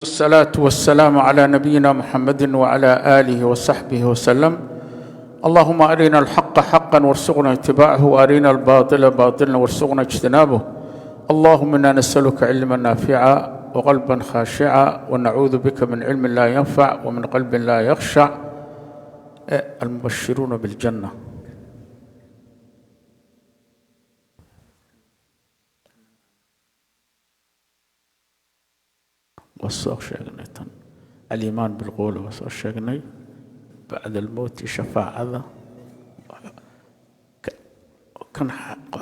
الصلاة والسلام على نبينا محمد وعلى آله وصحبه وسلم. اللهم أرنا الحق حقا وارزقنا اتباعه، وأرنا الباطل باطلا وارزقنا اجتنابه. اللهم إنا نسألك علما نافعا وقلبا خاشعا، ونعوذ بك من علم لا ينفع ومن قلب لا يخشع. المبشرون بالجنة. Waa soo sheegnay tan aliimaan bilqowl, waa soo sheegnay bacda almowti, shafaacada kan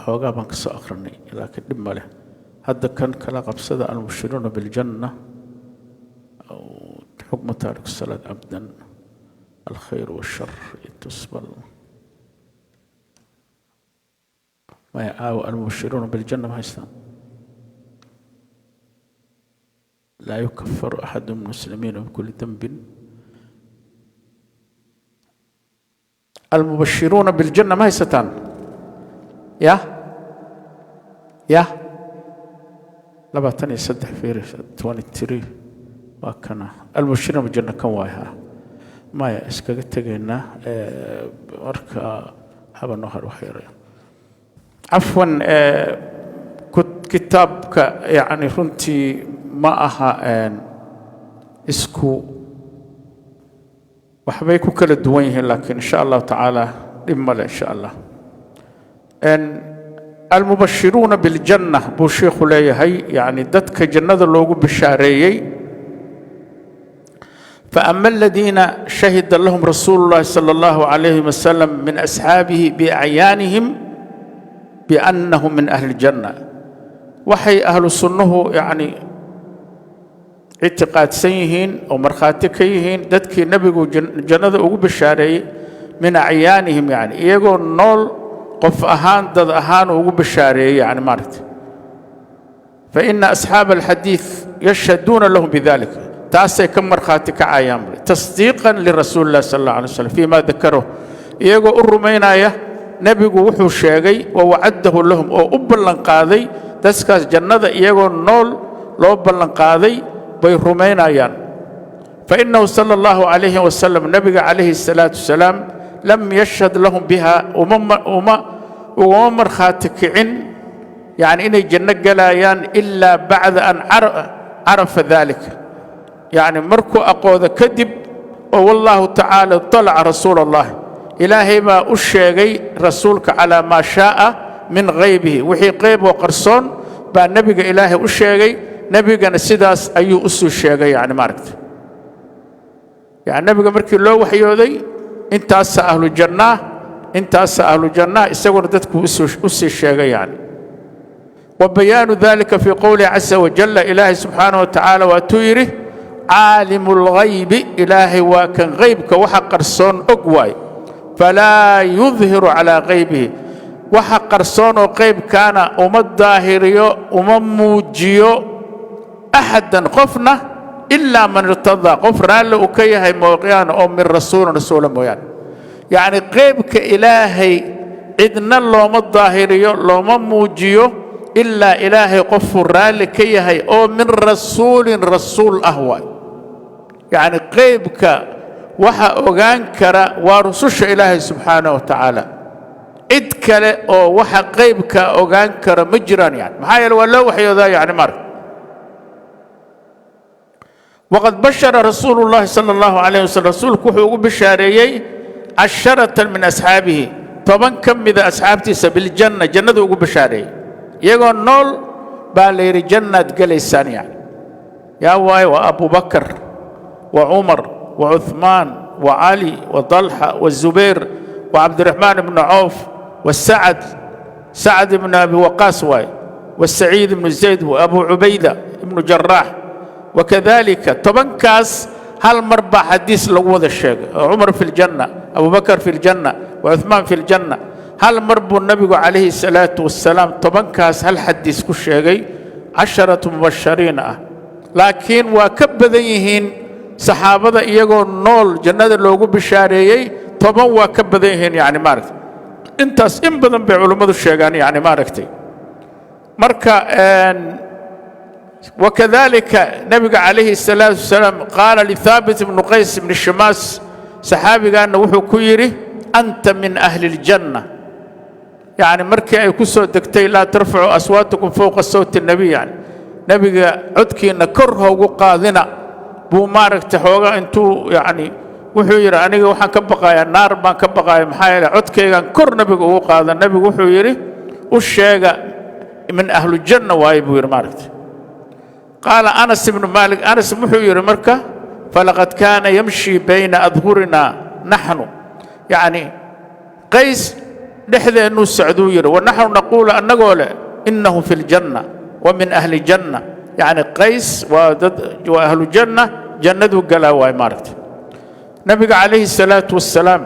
xoogaa baan ka soo akrinay, laakiin dhib ma leh. Hadda kan kala qabsada, almubashiruuna biljanna, xukmu taarik salaad cabdan, alkhayr washar tusbal maya. Caawa almubashiruuna biljanna ma haystaan. Laa yukafaru axadu min muslimiina bikuli dembin. Almubashiruuna biljanna ma haysataan? Ya ya 23 fiiri, 23 waa kana almubashiruuna biljanna kan waay. Ha maya, iskaga tegaynaa marka haba noo har wax yar. Cafwan, kitaabka yani runtii ma aha isku waxbay ku kala duwan yihiin, laakiin insha Allahu tacaala dhib male insha Allah. Almubashiruuna biljanna buu sheikhu leeyahay, yani dadka jannada loogu bishaareeyey. فأما الذين شهد لهم رسول الله صلى الله عليه وسلم من أصحابه بأعيانهم بأنهم من أهل الجنة، waxay ahlu sunnuhu yani ictiqaadsan yihiin oo markhaati ka yihiin dadkii nebigu jannada ugu bishaareeyey min acyaanihim, yani iyagoo nool, qof ahaan, dad ahaan ugu bishaareeyey yani maaragtay. فإن أصحاب الحديث يشهدون لهم بذلك، taasay ka markhaati kacayaan bule تصديقا لرسول الله صلى الله عليه وسلم فيما ذكره، iyagoo u rumaynaya nebigu wuxuu sheegay ووعده لهم, oo u ballan qaaday. Dadkaas jannada iyagoo nool loo ballan qaaday bay rumaynayaan. فإنه صلى الله عليه وسلم, nebiga calayhi الصلاة والسلام, لم يشهد لهم بها, uma ugama markhaati kicin yani inay janno gelayaan, إلا بعد أن عرف ذلك, yani markuu aqoodo kadib oo والله تعالى اطلع رسول الله, Ilaahay baa u sheegay rasuulka على ما شاء من غيبه, wixii qeyb oo qarsoon baa nebiga Ilaahay u sheegay, nebigana sidaas ayuu u soo sheegay yani maaragta. Yani nebiga markii loo waxyooday intaasa ahlu jannah, intaasa ahlu jannah, isaguna dadku u sii sheegay yani. وبيان ذلك في قوله عز وجل, إلهي سبحانه وتعالى waatuu yidhi: عالم الغيب, Ilaahay waa kan qaybka waxa qarsoon og waay, فلا يظهر على غيبه, waxa qarsoon oo qaybkaana uma daahiriyo, uma muujiyo, أحدا, qofna, إلا من ارتضى, qof raalli uu ka yahay mooyaane, oo من رسول, rasuula mooyaane. Yacni qaybka Ilaahay cidna looma daahiriyo, looma muujiyo, ilaa Ilaahay qofuu raalli ka yahay oo من رسول, rasuul ah waay. Yacni qaybka waxa ogaan kara waa rususha Ilaahay subxaanaه wa tacaala. Cid kale oo waxa qaybka ogaan kara ma jiraan yani, maxaa yeele waa loo waxyoodaa yani marka. وقد بشر رسول الله صلى الله عليه وسلم, rasuulku wuxuu ugu bishaareeyey, عشرة من أصحابه, 10 ka mida asxaabtiisa, بالجنة, jannadu ugu bishaareeyey. Iyagoo nool baa la yidhi jannaad gelaysaan. Yani yaa waaye? Waa Abu Bakr وعمر وعثمان وعلي وطلحة والزبير وعبد الرحمن بن عوف والسعد, سعد بن أبي وقاص واي، والسعيد بن زيد وأبو عبيدة بن جراح وكذلك. Tobankaas hal mar baa xadiis lagu wada sheegay: عمر في الجنة، أبو بكر في الجنة، وعثمان في الجنة. Hal mar buu nabigu calayhi salaatu wasalaam tobankaas hal xadiis ku sheegay, casharatu mubashariin ah. Laakiin waa ka badan yihiin saxaabada iyagoo nool jannada loogu bishaareeyey, 10 waa ka badan yihiin yani maaragtay. Intaas in badan bay culummadu sheegaan yani maaragtay. Marka Wakadalika nebiga calayhi الsalaatu wasalaam qaala lithaabit ibnu Qays ibni Shimaas, saxaabigaanna wuxuu ku yidhi: "Anta min ahli اljanna." Yacni markii ay ku soo degtay "Laa tarfacuu aswaatakum fowqa sawti الnebiy", yani nebiga codkiinna kor hoogu qaadina, buu maaragtay xoogaa intuu yacni wuxuu yidhi: "Aniga waxaan ka baqayaa naar baan ka baqaaya, maxaa yeele codkaygaan kor nebiga ugu qaada." Nebigu wuxuu yidhi: "U sheega min ahlujanna waaye," buu yidhi maaragtay. Qaala Anas ibnu Maalik, Anas wuxuu yidhi marka: "Falaqad kaana yamshi bayna adhurina naxnu", yacni Qays dhexdeennuu socduu yidhi, "wa naxnu naquulu", annagoo leh, "innahu fi ljanna wa min ahli janna", yacni Qays waa dad waa ahlu janna, jannaduu galaa waay maaragtay. Nabiga calayhi salaatu wassalaam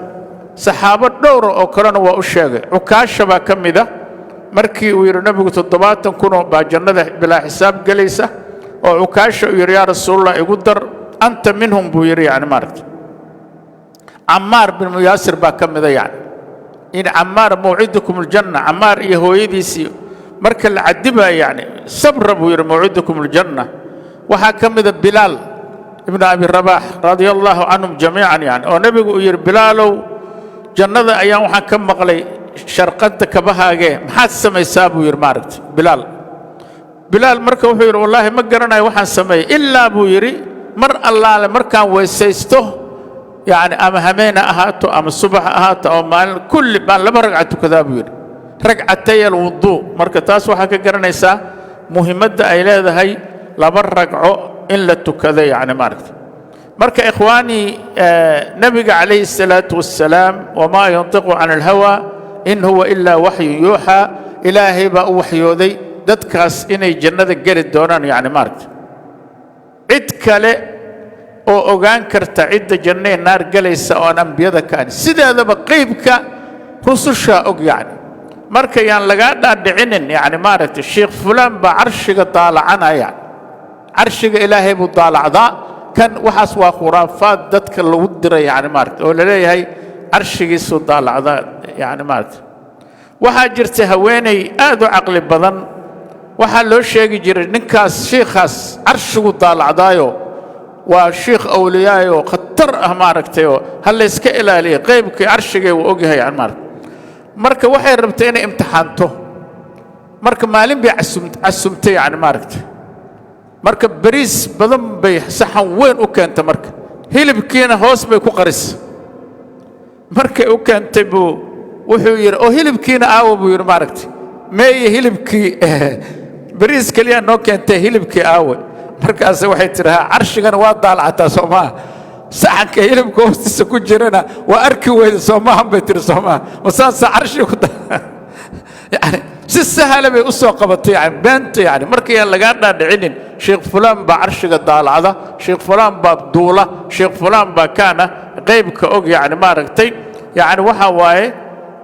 saxaabo dhowra oo kalena waa u sheegay. Cukaasha baa ka mida, markii uu yidhi nebigu 70,000 kunoo baa jannada bilaa xisaab gelaysa, oo Cukaasha uu yidhi: "Yaa Rasuulallah, igu dar." "Anta minhum," buu yidhi, yani maaragtay. Camaar bin Muyaasir baa ka mida, yani in "Camaar mawcidukum aljanna", Camaar iyo hooyadiisii marka la cadibaya, yani "Sabra," buu yidhi, "mawcidukum aljanna". Waxaa ka mida Bilaal ibnu Abi Rabaax, radia allahu canhum jamiican, yani oo nebigu uu yidhi: "Bilaalow, jannada ayaan waxaan ka maqlay sharqadda kabahaagee, maxaad samaysaa?" buu yidhi maaragtay Bilaal. Bilaal marka wuxuu yidhi: "Wallaahi ma garanayo waxaan sameeyey, ilaa," buu yidhi, "mar allaale markaan weysaysto, yacni ama hameen ha ahaato ama subax ha ahaato ama maalin, kulli baan laba ragca tukadaa," buu yidhi, "ragcatay alwuduu". Marka taas waxaa ka garanaysaa muhiimadda ay leedahay laba ragco in la tukado, yacni maaragta. Marka ikhwaanii, nebiga calayhi الsalaatu wassalaam, "Wamaa yantiqu can alhawa in huwa ilaa waxyun yuuxaa", Ilaahay baa u waxyooday dadkaas inay jannada geli doonaan, yacni maaragta. Cid kale oo ogaan karta cidda jannee naar gelaysa oo aan ambiyada ka ahayn, sideedaba qeybka rusushaa og. Yacni marka yaan lagaa dhaadhicinin, yacni maaragtay, sheikh fulaan baa carshiga daalacanaya, carshiga Ilaahay buu daalacdaa. Kan waxaas waa khuraafaad dadka lagu diray, yacni maaragtay, oo la leeyahay carshigiisuu daalacdaa, yacni maaragtay. Waxaa jirta haweeney aad u caqli badan. Waxaa loo sheegi jiray ninkaas shiikhaas carshigu daalacdaayo, waa shiikh awliyaayoo khatar ah maaragtay, oo ha layska ilaaliya, qaybkii carshigee wuu ogyahay, yani maaragtay. Marka waxay rabtay inay imtixaanto. Marka maalin bay casumtay, yani maaragtay. Marka bariis badan bay saxan weyn u keentay, marka hilibkiina hoos bay ku qarisay. Markay u keentay buu wuxuu yidhi: "Oo hilibkiina aawa?" buu yidhi maaragtay. "Meeye hilibkii? Bariis keliya noo keentay, hilibkii aawe?" Markaas waxay tidhi: "Ha, carshigana waa daalacataa soo maaha? Saxanka hilibka hoostiisa ku jirana waa arki weyda soo maahan?" bay tihi. "Soo maaha? Ma saasaa carshiga ku?" Yani si sahla bay u soo qabatay, yani beenta. Yani markayaan lagaa dhaadhicinin sheekh fulaan baa carshiga daalacda, sheekh fulaan baa duula, sheekh fulaan baa kaana qaybka og, yani maaragtay. Yani waxa waaye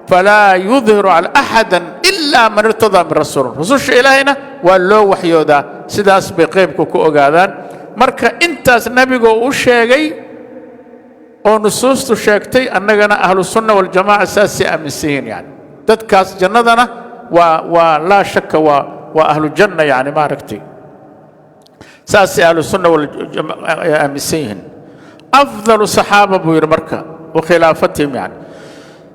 "falaa yudhiru cala axada ilaa man irtadaa min rasuul". Rususha Ilaahayna waa loo waxyoodaa, sidaas bay qaybka ku ogaadaan. Marka intaas nebiga u sheegay oo nusuustu sheegtay, annagana Ahlusunna Waljamaca saasay aaminsan yihiin. Yani dadkaas jannadana waa laa shaka, waa ahlu janna, yani maaragtay, saasay Ahlusunna ay aaminsan yihiin. "Afdalu saxaaba", buu yidhi marka, "wa khilaafatihim", yani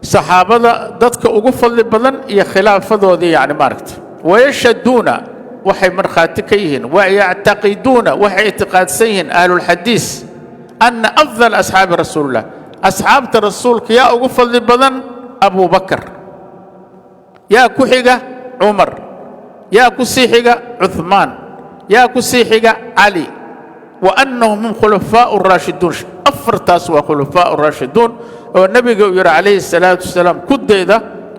saxaabada dadka ugu fadli badan iyo khilaafadoodii, yani maaragtay. "Wayashhaduuna", waxay markhaati ka yihiin, "wayactaqiduuna", waxay ictiqaadsan yihiin ahlulxadiis, "anna afdal asxaabi rasuulillah", asxaabta rasuulka yaa ugu fadli badan? Abu Bakar. Yaa ku xiga? Cumar. Yaa ku sii xiga? Cuثmaan. Yaa ku sii xiga? Cali. "Wa annahum hum khulafaa'u raashiduun", afartaas waa khulafaa'u raashiduun, oo nebiga uu yidhi calayhi الsalaatu wasalaam: "Ku dayda,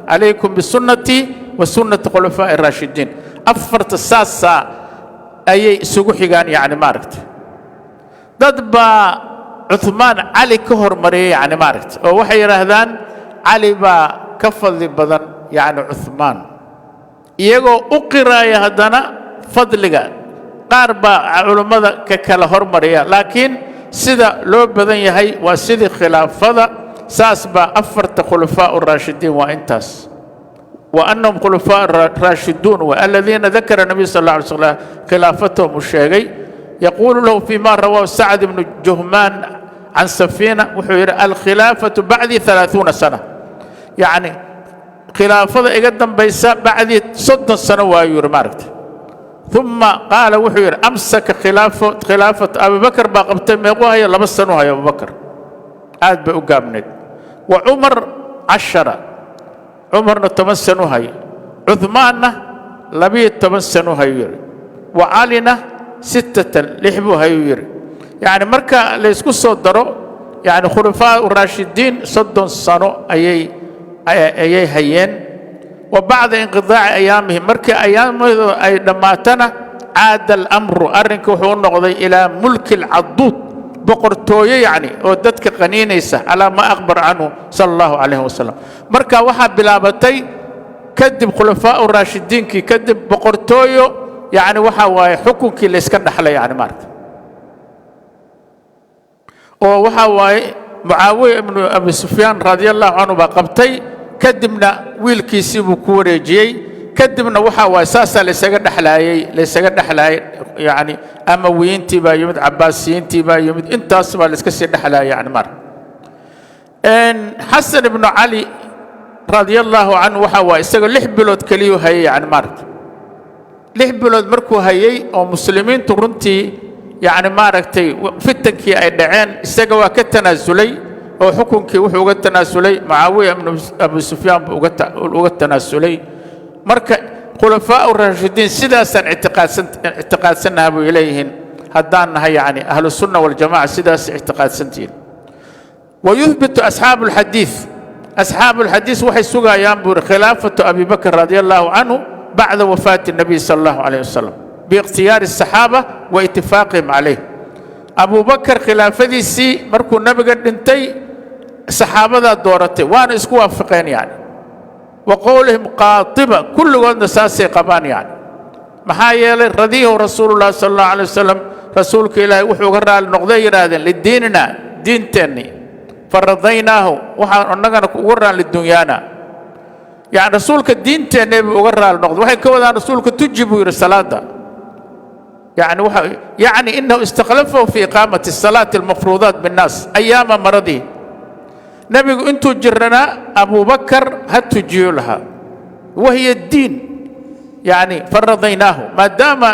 calaykum bisunnatii wa sunnati khulafaa'i raashidiin". Afarta saasaa ayay isugu xigaan, yacni maaragtay. Dad baa Cuثmaan Cali ka hormariyay, yacni maaragtay, oo waxay yidhaahdaan Cali baa ka fadli badan yacni Cuثmaan, iyagoo u qiraaya haddana fadliga. Qaar baa culummada ka kala hormariya, laakiin sida loo badan yahay waa sidii khilaafada, saas baa afarta khulafaa raashidiin waa intaas. Wa annahum khulafaa raashiduun wa aladiina dakara nabiy sal alla alay slam khilaafatahum uu sheegay. Yaquulu lahu fi ma rawaahu Sacd ibnu Juhmaan can Safiina, wuxuu yidhi: "Alkhilaafatu bacdii 30 sana", yacni khilaafada iga dambaysa bacdii 30 sano waayuu yidhi, maaragtay. Uma qaala, wuxuu yidhi: "Amsaka khilaafat Abubakar baa qabtay." Meequu haya? 2 sano hayo Abubakar, aad bay u gaabneed. Wa Cumar 10, Cumarna 10 sano haya. Cuhmaanna 12 sano hayuu yidhi. Wa Calina 6, 6 buu hayuu yidhi. Yacni marka laysku soo daro, yacni khulafaa raashidiin 30 sano ayay hayeen. Wa bacda inqidaaci ayaamihim, markii ayaamahooda ay dhammaatana, caada alamru, arrinka wuxuu u noqday ilaa mulki alcaduud, boqortooyo yacni oo dadka qaniinaysa, calaa maa akhbar canhu sala allahu calayhi wasalam. Marka waxaa bilaabatay kadib khulafaa raashidiinkii kadib boqortooyo, yacni waxaa waaye xukunkii layska dhaxlay, yani maarata, oo waxaa waaye Mucaawiya ibnu Abi Sufyaan radia allahu canhu baa qabtay, kadibna wiilkiisii buu ku wareejiyey. Kadibna waxaa waaye saasaa laysaga dhexlaayey, yacni Amawiyiintii baa yimid, Cabaasiyiintii baa yimid, intaas baa layska sii dhexlaayay, yani maarata. Xasan ibnu Cali radia allahu canhu waxaa waaye isaga 6 bilood keliyuu hayay, yani maaragta. 6 bilood markuu hayay oo muslimiintu runtii, yacni maaragtay, fitankii ay dhaceen, isaga waa ka tanaasulay oo xukunkii wuxuu uga tanaasulay Mucaawiya ibnu Abu Sufyaan buu uga tanaasulay. Marka khulafaa raashidiin sidaasaan ictiqaadsannaha bay leeyihiin. Haddaan nahay yacni ahlu sunna waljamaca, sidaas ictiqaadsantihiin. ويثبت أصحاب الحديث، أصحاب الحديث waxay sugayaan buu khilaafatu Abi Bakr رضي الله عنه بعد وفاة النبي صلى الله عليه وسلم باختيار الصحابة واتفاقهم عليه. Abu Bakr khilaafadiisii markuu nabiga dhintay saxaabadaa dooratay, waana isku waafaqeen, yani wa qowlihim qaatiba, kulligoodna saasay qabaan. Yani maxaa yeelay رضيه رسول الله صلى الله عليه وسلم, rasuulka Ilaahay wuxuu uga raali noqday, yidhaahdeen, لديننا, diinteenni, فرضيناه, waxaan annagana uga raali لدنيانا. Yani rasuulka diinteenni buu uga raali noqday. Waxay ka wadaan rasuulka tuji buu yidhi salaada. Yani waxa يعني إنه استخلفه في إقامة الصلاة المفروضات بالناس أيام مرضه. Nebigu intuu jirana Abubakar ha tujiyo lahaa, وهي الدين, يعني فرضيناه, maadaama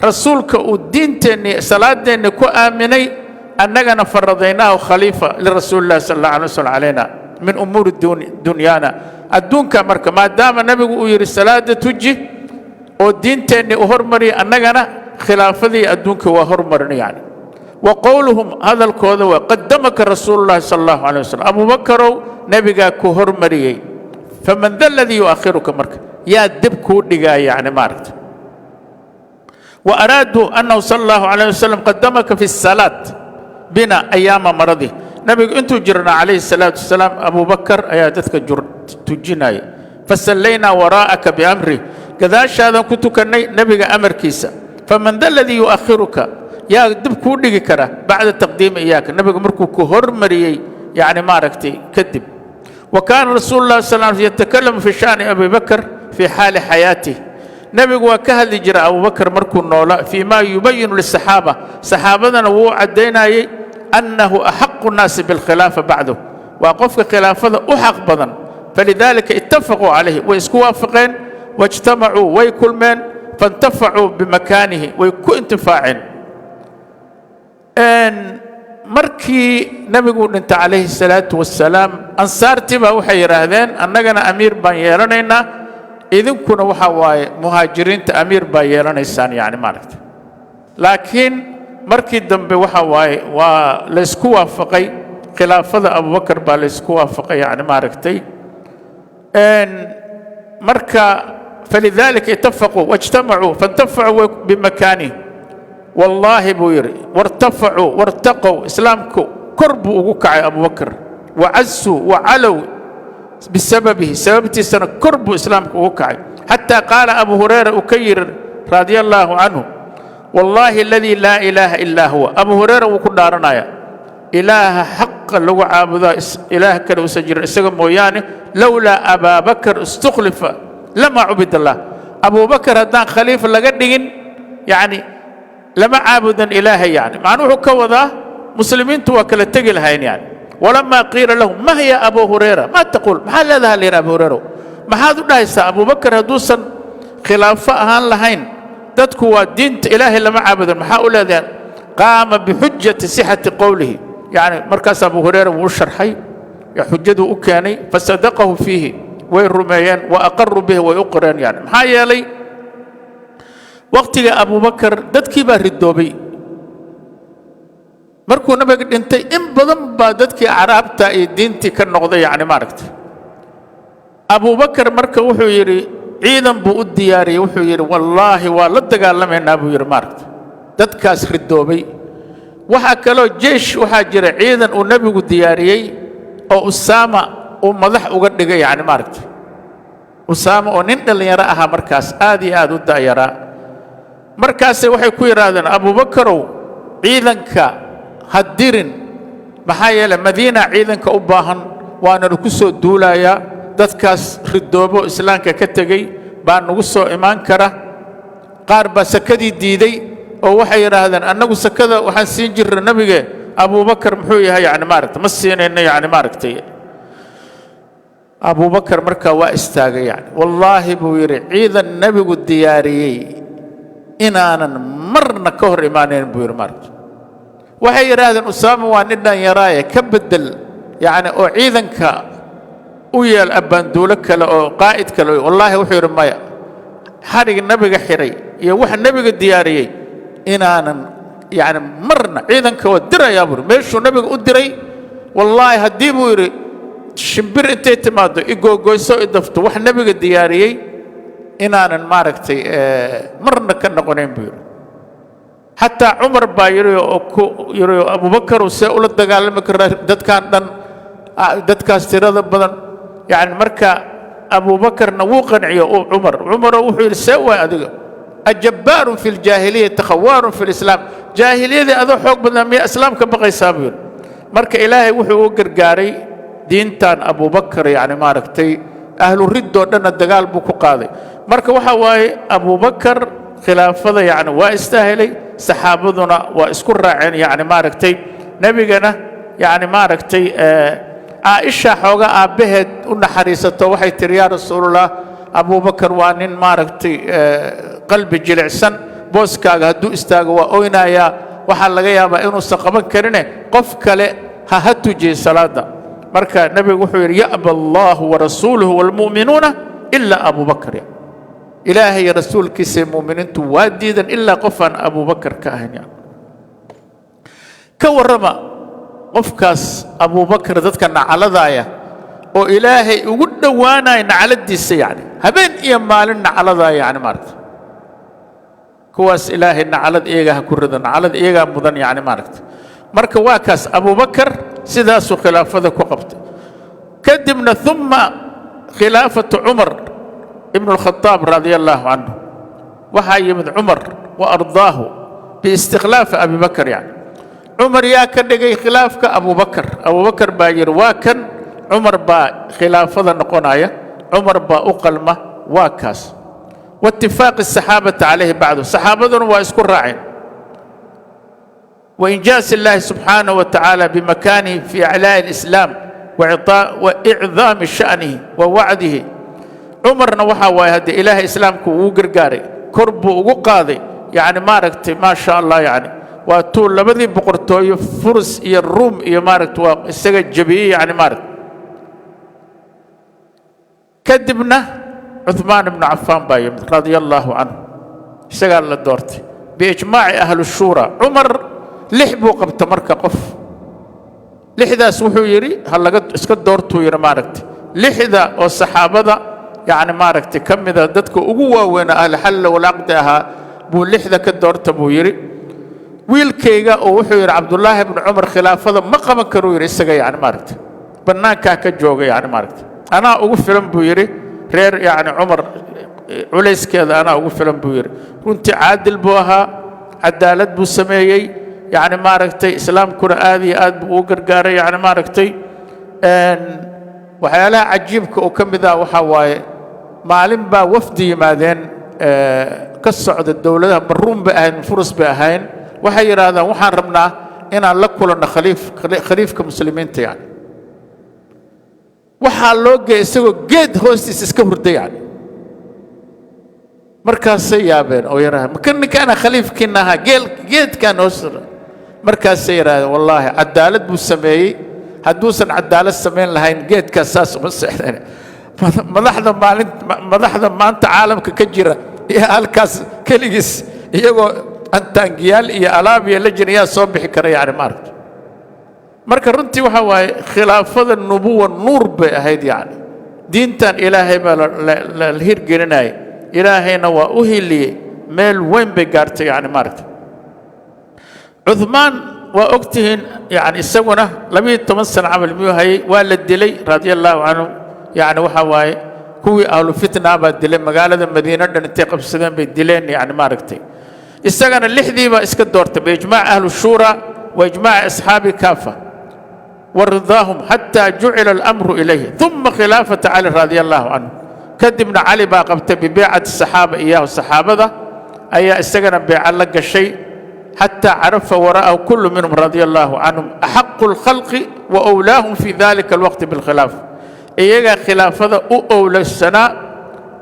rasuulka uu diinteenni salaadeenni ku aaminay, annagana فرضيناه خليفة لرسول الله صلى الله عليه وسلم علينا من أمور دنيانا, adduunka. Marka maadaama nebigu uu yidhi salaada tuji oo diinteenni u hormariyay, annagana khilaafadii adduunka waa hormarin. Yani wa qowluhum, hadalkooda waa: "قدمك رسول الله صلى الله عليه وسلم", Abubakarow nebigaa ku hormariyey, "فمن ذا الذي يؤخرك", marka yaa dib kuu dhigaa, yani maaragta. وأرادوا أنه صلى الله عليه وسلم قدمك في الصلاة بنا أيام مرضه. Nabigu intuu jirna calayhi salaatu wasalaam Abubakar ayaa dadka tujinaya. "فصلينا وراءك بأمره", gadaashaadan ku tukannay nebiga amarkiisa. "فمن ذا الذي يؤخرك", yaa dib kuu dhigi kara بعد تقديمه إياك, nebigu markuu ku hormariyey, yani maaragtay, kadib. وكان رسول الله صلى الله عليه وسلم يتكلم في شأن أبي بكر في حال حياته, nebigu waa ka hadli jira Abubakar markuu noolaa, فيما يبين للصحابة, saxaabadana wuu caddaynayey, أنه أحق الناس بالخلافة بعده, waa qofka khilaafada u xaq badan. فلذلك اتفقوا عليه, way isku waafaqeen. واجتمعوا, way kulmeen. فانتفعوا بمكانه, way ku intifaaceen. Markii nebigu dhintay calayhi salaatu wasalaam, ansaartii baa waxay yidhaahdeen: "Annagana amiir baan yeelanaynaa, idinkuna waxa waaye muhaajiriinta amiir baa yeelanaysaan", yani maaragta. Laakiin markii dambe waxa waaye waa laysku waafaqay, khilaafada Abubakar baa laysku waafaqay, yani maaragtay. Marka فلذلك اتفقوا واجتمعوا فانتفعوا بمكانه. Wallaahi buu yidhi, وارتفعوا وارتقوا, islaamku kor buu ugu kacay Abubakar. وعزوا وعلوا بسببه, sababtiisana kor buu islaamku ugu kacay. حتى قال Abu Hurayra uu ka yidhi رضي الله عنه: "والله الذي لا إله إلا هو". Abu Hurayra wuu ku dhaaranaya: Ilaaha xaqa lagu caabudaa ilaah kale usan jirin isaga mooyaane, "لولا أبا بكر استخلف Lama cubid Allah. Abubakar haddaan khaliif laga dhigin, yacni lama caabudan Ilaahay. Yani macnu wuxuu ka wadaa muslimiintu waa kala tegi lahayn. Yani walamaa qiila lahu ma hiya Abu Hurayra ma taquul, maxaad leedaha la yidhi, Abu Hurayra, maxaad u dhahaysaa Abubakar hadduusan khilaafo ahaan lahayn dadku waa diinta Ilaahay lama caabudan, maxaa u leedahay? Qaama bixujati sixati qowlihi. Yani markaas Abu Hurayra wuu u sharxay, xujaduu u keenay, fasadaqahu fiihi, way rumeeyeen, wa aqaruu bihi, way u qoreen. Yani maxaa yeelay waqtiga Abubakar dadkii baa ridoobay. Markuu nabiga dhintay in badan baa dadkii acraabta iyo diintii ka noqday. Yani maaragtay, Abubakar marka wuxuu yidhi, ciidan buu u diyaariyey, wuxuu yidhi wallaahi waa la dagaalamaynaa buu yidhi, maaragtay, dadkaas ridoobay. Waxaa kaloo jeish, waxaa jira ciidan uu nebigu diyaariyey oo Usaama uu madax uga dhigay. Yani maaragtay, Usaama oo nin dhallinyaro ahaa markaas, aad iyo aad u da'yaraa. Markaase waxay ku yidhaahdeen, Abubakarow, ciidanka ha dirin, maxaa yeelay Madiina ciidanka u baahan, waana ku soo duulayaa, dadkaas ridoobo islaamka ka tegey baa nagu soo imaan kara. Qaar baa sakadii diiday oo waxay yidhaahdeen, annagu sakada waxaan siin jirna nebige, Abubakar muxuu yahay? Yani maaragtay, ma siinayno. Yani maaragtay, Abubakar markaa waa istaagay. Yani wallaahi buu yidhi, ciidan nebigu diyaariyey inaanan marna ka hor imaanayn buu yidhi. Maaragtay, waxay yidhaahdeen, Usaama waa nin dhanyaraaye, ka beddel, yacni oo ciidanka u yeel abbaanduulo kale oo qaa'id kale. Wallaahi wuxuu yidhi, maya, xadhig nebiga xidhay iyo wax nebiga diyaariyey inaanan yacni marna ciidanka waa dirayaa buu yidhi. Meeshuu nebiga u diray, wallaahi haddii buu yidhi shimbir intay timaaddo igoogoyso idafto, wax nebiga diyaariyey inaanan maaragtay marna ka noqonayn buu yidhi. Xataa Cumar baa yidhi oo ku yidhi, Abubakaru see ula dagaalami karaa dadkan dhan, dadkaas tirada badan? Yani marka Abubakarna wuu qanciyo Cumar. Cumaroo wuxuu yidhi, see waay adiga, ajabbaarun fi ljaahiliyati khawaarun fi lislaam, jaahiliyadii adoo xoog badnaa miyaa islaamka baqaysaa buu yidhi. Marka Ilaahay wuxuu u gargaaray diintan Abubakar. Yani maaragtay, ahlu riddoo dhanna dagaal buu ku qaaday. Marka waxa waaye Abubakar khilaafada yani waa istaahilay, saxaabaduna waa isku raaceen. Yani maaragtay, nebigana yani maaragtay, Caaisha xooga aabbaheed u naxariisato, waxay tihi, yaa Rasuulullah, Abubakar waa nin maaragtay qalbi jilicsan, booskaaga hadduu istaago waa oynayaa, waxaa laga yaabaa inuusan qaban karine qof kale ha tujiyey salaadda. Marka nebigu wuxuu yidhi, ya'ba Allahu warasuuluhu waalmu'minuuna ilaa Abubakar. Ilaahay iyo rasuulkiisa mu'miniintu waa diidan ilaa qof aan Abubakar ka ahayn. Yani ka warrama qofkaas Abubakar, dadka nacaladaaya oo Ilaahay ugu dhowaanaya nacaladiisa, yani habeen iyo maalin nacaladaaya, yani maaragta, kuwaas Ilaahay nacalad iyagaa ha ku rido, nacalad iyagaa mudan. Yani maaragta, marka waa kaas Abubakar sidaasuu khilaafada ku qabtay. Kadibna uma khilaafatu Cumar ibn اlkhadaab radia Allahu canhu. Waxaa yimid Cumar wa ardaahu biistikhlaafi Abi Bakr. Yani Cumar yaa ka dhigay khilaafka? Abubakar. Abubakar baa yidhi, waa kan Cumar baa khilaafada noqonaya, Cumar baa u qalma, waa kaas. Waitifaaqi asaxaabati calayhi bacdu, saxaabaduna waa isku raaceen. وإنجاز الله سبحانه وتعالى بمكانه في إعلاء الإسلام وإعظام شأنه ووعده. Cumarna waxaa waaye haddee Ilaahay islaamku ugu gargaaray, kor buu ugu qaaday. Yani maaragtay, maa sha Allah, yani waa tuu labadii boqortooyo Furs iyo Ruum iyo maaragta waa isaga jebiyey. Yani maaragta, kadibna Cuثmaan ibnu Cafaan baa yimid radia Allahu canhu, isagaa la doortay biijmaaci ahli shuura. Cumar lix buu qabta. Marka qof lixdaas wuxuu yidhi ha laga iska doortuu yidhi, maaragtay, lixda oo saxaabada yacni maaragtay ka mida, dadka ugu waaweynaa ahli xalla walcaqdi ahaa buu lixda ka doorta buu yidhi. Wiilkayga oo wuxuu yidhi Cabdullaahi bnu Cumar khilaafada ma qaban karuu yidhi, isaga yacni maaragtay bannaankaa ka jooga, yacni maaragtay anaa ugu filan buu yidhi, reer yacni Cumar culayskeeda anaa ugu filan buu yidhi. Runtii caadil buu ahaa, cadaalad buu sameeyey. Yacni maaragtay, islaamkuna aad iyo aad buu ugu gargaaray. Yacni maaragtay, waxyaalaha cajiibka uu ka mid ah waxaa waaye Maalin baa wafdi yimaadeen ka socda dowladaha, Baruun bay ahayn, Furus bay ahayn. Waxay yidhaahdaan, waxaan rabnaa inaan la kulanno khaliifka muslimiinta. Yani waxaa loo geeyay isagoo geed hoostiisa iska hurda. Yani markaasay yaabeen oo yidhahdeen, maka ninkaana khaliifkiina ahaa geel geedkan hoos? Markaasay yidhahdeen, wallaahi cadaalad buu sameeyey, hadduusan cadaalad samayn lahayn geedkaas saas uma seexdeen. Madaxda maalin madaxda maanta caalamka ka jira iyo halkaas keligiis iyagoo antaangiyaal iyo alaab iyo la jira yaa soo bixi kara? Yani maaragta, marka runtii waxa waaye khilaafada nubuwa nuur bay ahayd. Yani diintan Ilaahay baa la hirgelinaya, Ilaahayna waa u hiliyey, meel weyn bay gaartay. Yani maaragta, Cuثmaan waa ogtihiin, yani isaguna 12 sano camal miyuu hayay, waa la dilay radia Allahu canhu. Yani waxa waaye kuwii ahlu fitna baa dilay, magaalada Madiine dhan intay qabsadeen bay dileen. Yani maaragtay, isagana lixdii baa iska doortay biijmaac ahlu shuura wa ijmaaci asxaabi kaafa wa ridaahum xataa jucila alamru ilayhi. Uma khilaafata Cali radia Allahu canhu, kadibna Cali baa qabtay bibeecati saxaaba iyaahu, saxaabada ayaa isagana beeca la gashay, xataa carafa wara'ahu kullu minhum radia Allahu canhum axaqu اlkhalqi wa wlaahum fi dalika alwaqti bilkhilaafa, iyagaa khilaafada u owlaysanaa,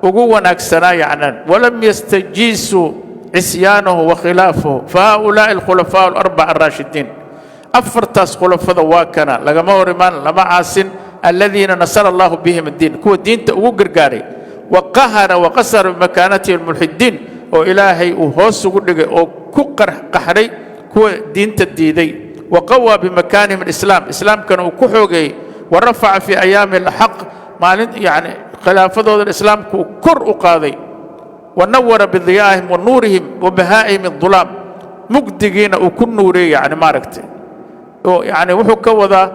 ugu wanaagsanaa. Yacnan walam yastajiisuu cisyaanahu wa khilaafahu, fa haؤulaa'i alkhulafaa alarbaca araashidiin, afartaas khulafada waa kana lagama hor imaan, lama caasin, aladiina nasara Allahu bihim addiin, kuwa diinta ugu gargaaray, wa qahara wa qasara bimakaanatihi almulxidiin, oo Ilaahay uu hoos ugu dhigay oo ku qaxray kuwa diinta diiday, wa qawaa bimakaanihim alislaam, islaamkana uu ku xoogeeyey, wa rafaca fii ayaami alxaq, maalin yani khilaafadoodan islaamku uu kor u qaaday, wa nawara bidiyaa'ihim wa nuurihim wa bahaa'ihim adulaam, mugdigiina uu ku nuuriyey. Yani maaragtay, oo yani wuxuu ka wadaa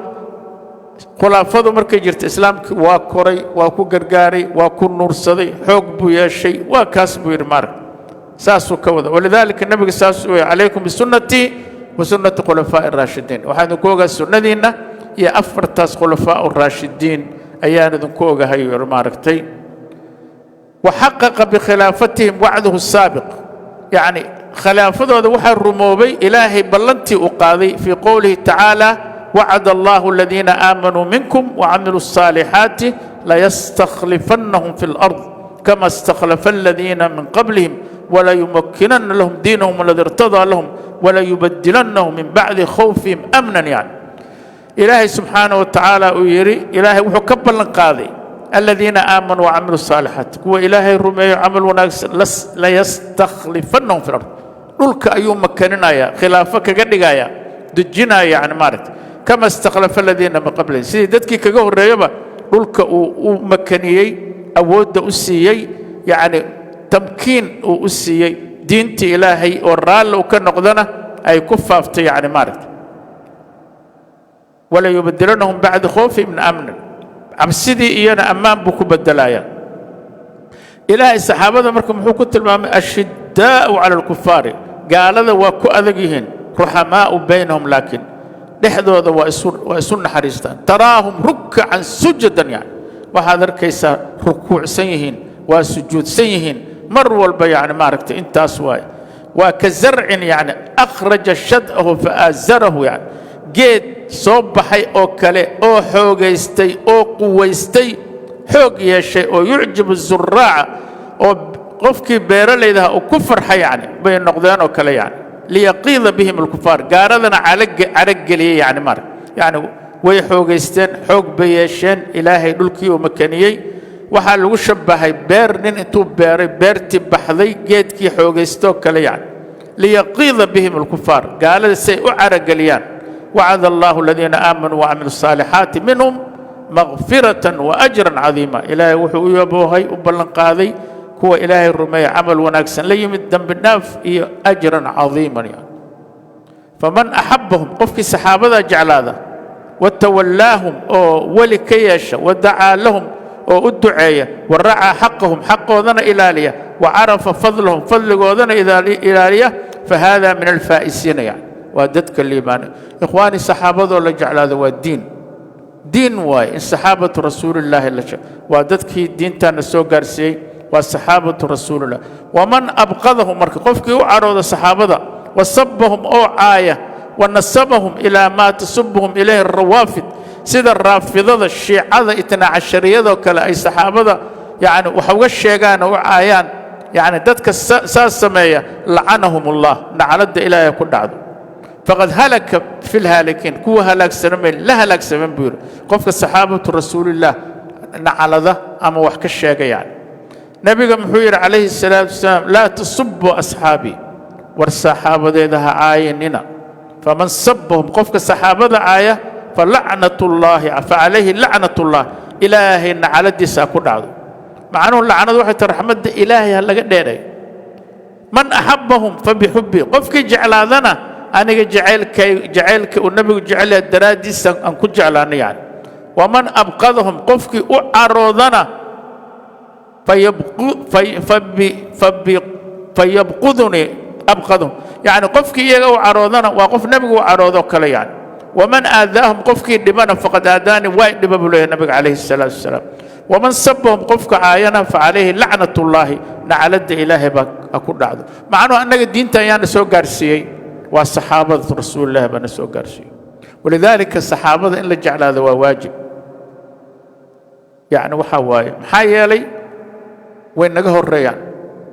khulaafadu markay jirta islaamki waa koray, waa ku gargaaray, waa ku nuursaday, xoog buu yeeshay. Waa kaas buu yidhi, maaragta, saasuu ka wada. Walidaalika nabiga saasuu yidhi, calaykum bisunnatii wa sunnati khulafaa'i araashidiin, waxaan idinku ogaa sunnadiinna iyo afartaas khulafaa raashidiin ayaan idinku ogahay, yidhi maaragtay. Waxaqaqa bikhilaafatihim wacduhu saabiq, yacni khilaafadooda waxaa rumoobay Ilaahay ballantii uu qaaday fii qowlihi tacaala, wacada Allahu aladiina aamanuu minkum wacamiluu الصaalixaati layastakhlifannahum fi اlard kama istakhlafa aladiina min qablihim walayumakkinanna lahum diinahum aladi irtadaa lahum walayubadilannahum min bacdi khawfihim amnan. Yani Ilaahay subxaanaه wa tacaala uu yidhi, Ilaahay wuxuu ka ballan qaaday aladiina aamanuu wacamiluu الصaalixaat, kuwa Ilaahay rumeeyo, camal wanaagsan, layastakhlifannahum fi lard, dhulka ayuu makaninayaa, khilaafo kaga dhigaya, dejinaya. Yani maaragta, kama istakhlafa aladiina min qablihim, sidii dadkii kaga horreeyaba dhulka uu u makaniyey, awoodda u siiyey, yacni tamkiin uu u siiyey, diintii Ilaahay oo raalli u ka noqdana ay ku faaftay. Yani maaragta, walayubadilanahum bacda khawfihim amnan, cabsidii iyana ammaan buu ku bedelayaa Ilaahay. Saxaabada marka muxuu ku tilmaamay? Ashiddaa'u cala alkufaari, gaalada waa ku adag yihiin, ruxamaa'u baynahum, laakiin dhexdooda waa isu naxariistaan. Taraahum rukkacan sujadan, yani waxaad arkaysaa rukuucsan yihiin, waa sujuudsan yihiin mar walba. Yani maaragtay, intaas waaye, waa ka zarcin yani akhraja shad'ahu faaazarahu, yani geed soo baxay oo kale oo xoogaystay oo quwaystay, xoog yeeshay, oo yucjibu zuraaca, oo qofkii beeralaydaha uu ku farxa, yani bay noqdeen oo kale, yani liyaqiida bihim alkufaar, gaaladana carageliyey. Yani marka yani way xoogaysteen, xoog bay yeesheen, Ilaahay dhulkii uu makaniyey. Waxaa lagu shabbahay beer nin intuu beeray, beertii baxday, geedkii xoogaystoo kale, yani liyaqiida bihim alkufaar, gaalada say u carageliyaan. Wacada Allahu aladiina aamanuu wacamilu الصaalixaati minhum makfiratan wa ajran cadiima. Ilaahay wuxuu u yaboohay, u ballan qaaday kuwa Ilaahay rumeeya, camal wanaagsan la yimid, dembi dhaaf iyo ajran cadiiman. Yani faman axabbahum, qofkii saxaabadaa jeclaada, watawallaahum, oo weli ka yeesha, wadacaa lahum, oo u duceeya, waracaa xaqahum, xaqoodana ilaaliya, wacarafa fadlahum, fadligoodana ilaaliya, fahada min alfaa'isiina, yani waa dadka liibaanay. Ikhwaani, saxaabadoo la jeclaada waa diin. Diin waaye in saxaabatu rasuulillaahi la waa dadkii diintaana soo gaarsiiyey, waa saxaabatu rasuulillah. Waman abqadahum, marka qofkii u cadhooda saxaabada, wasabahum oo caaya, wanasabahum ilaa maa tasubuhum ilayhi rawaafid, sida raafidada shiicada itnaa cashariyadoo kale ay saxaabada yacni wax uga sheegaan oo u caayaan, yacni dadka saas sameeya, lacanahum Allah, nacladda Ilaahay ku dhacdo. Faqad halaka fi lhaalikiin, kuwa halaagsanamay la halaagsaman buu yidhi qofka saxaabatu rasuulillaah naclada ama wax ka sheega. Yani nebiga muxuu yidhi calayhi salaatu wasalaam? Laa tasubuu asxaabii, war saxaabadeeda ha caayinina. Faman sabahum, qofka saxaabada caaya, falacnat ullaahi, facalayhi lacnat ullah, Ilaahay nacladiisa ha ku dhacdo. Macnuhu lacnadu waxay tahay raxmadda Ilaahay ha laga dheeray. Man axabbahum fabixubbii, qofkii jeclaadana aniga jacaylkay, jacaylka uu nebigu jecel yahay daraaddiisa aan ku jeclaana yani. Waman abqadahum, qofkii u caroodana, fayabqudunii abqadhum, yacni qofkii iyaga u caroodana waa qof nebigu u caroodoo kale yani. Waman aadaahum, qofkii dhibana, faqad aadaani, waa dhiba buu leeyahay nabiga calayhi salaatu wasalaam. Waman sabahum, qofka caayana, facalayhi lacnat ullaahi, nacladda Ilaahay baa ha ku dhacdo. Macnuhu annaga diinta ayaana soo gaarsiiyey waa saxaabada rasuulillahi baana soo gaarsiiyey. Walidaalika saxaabada in la jeclaado waa waajib. Yacni waxaa waaye, maxaa yeelay way naga horreeyaan,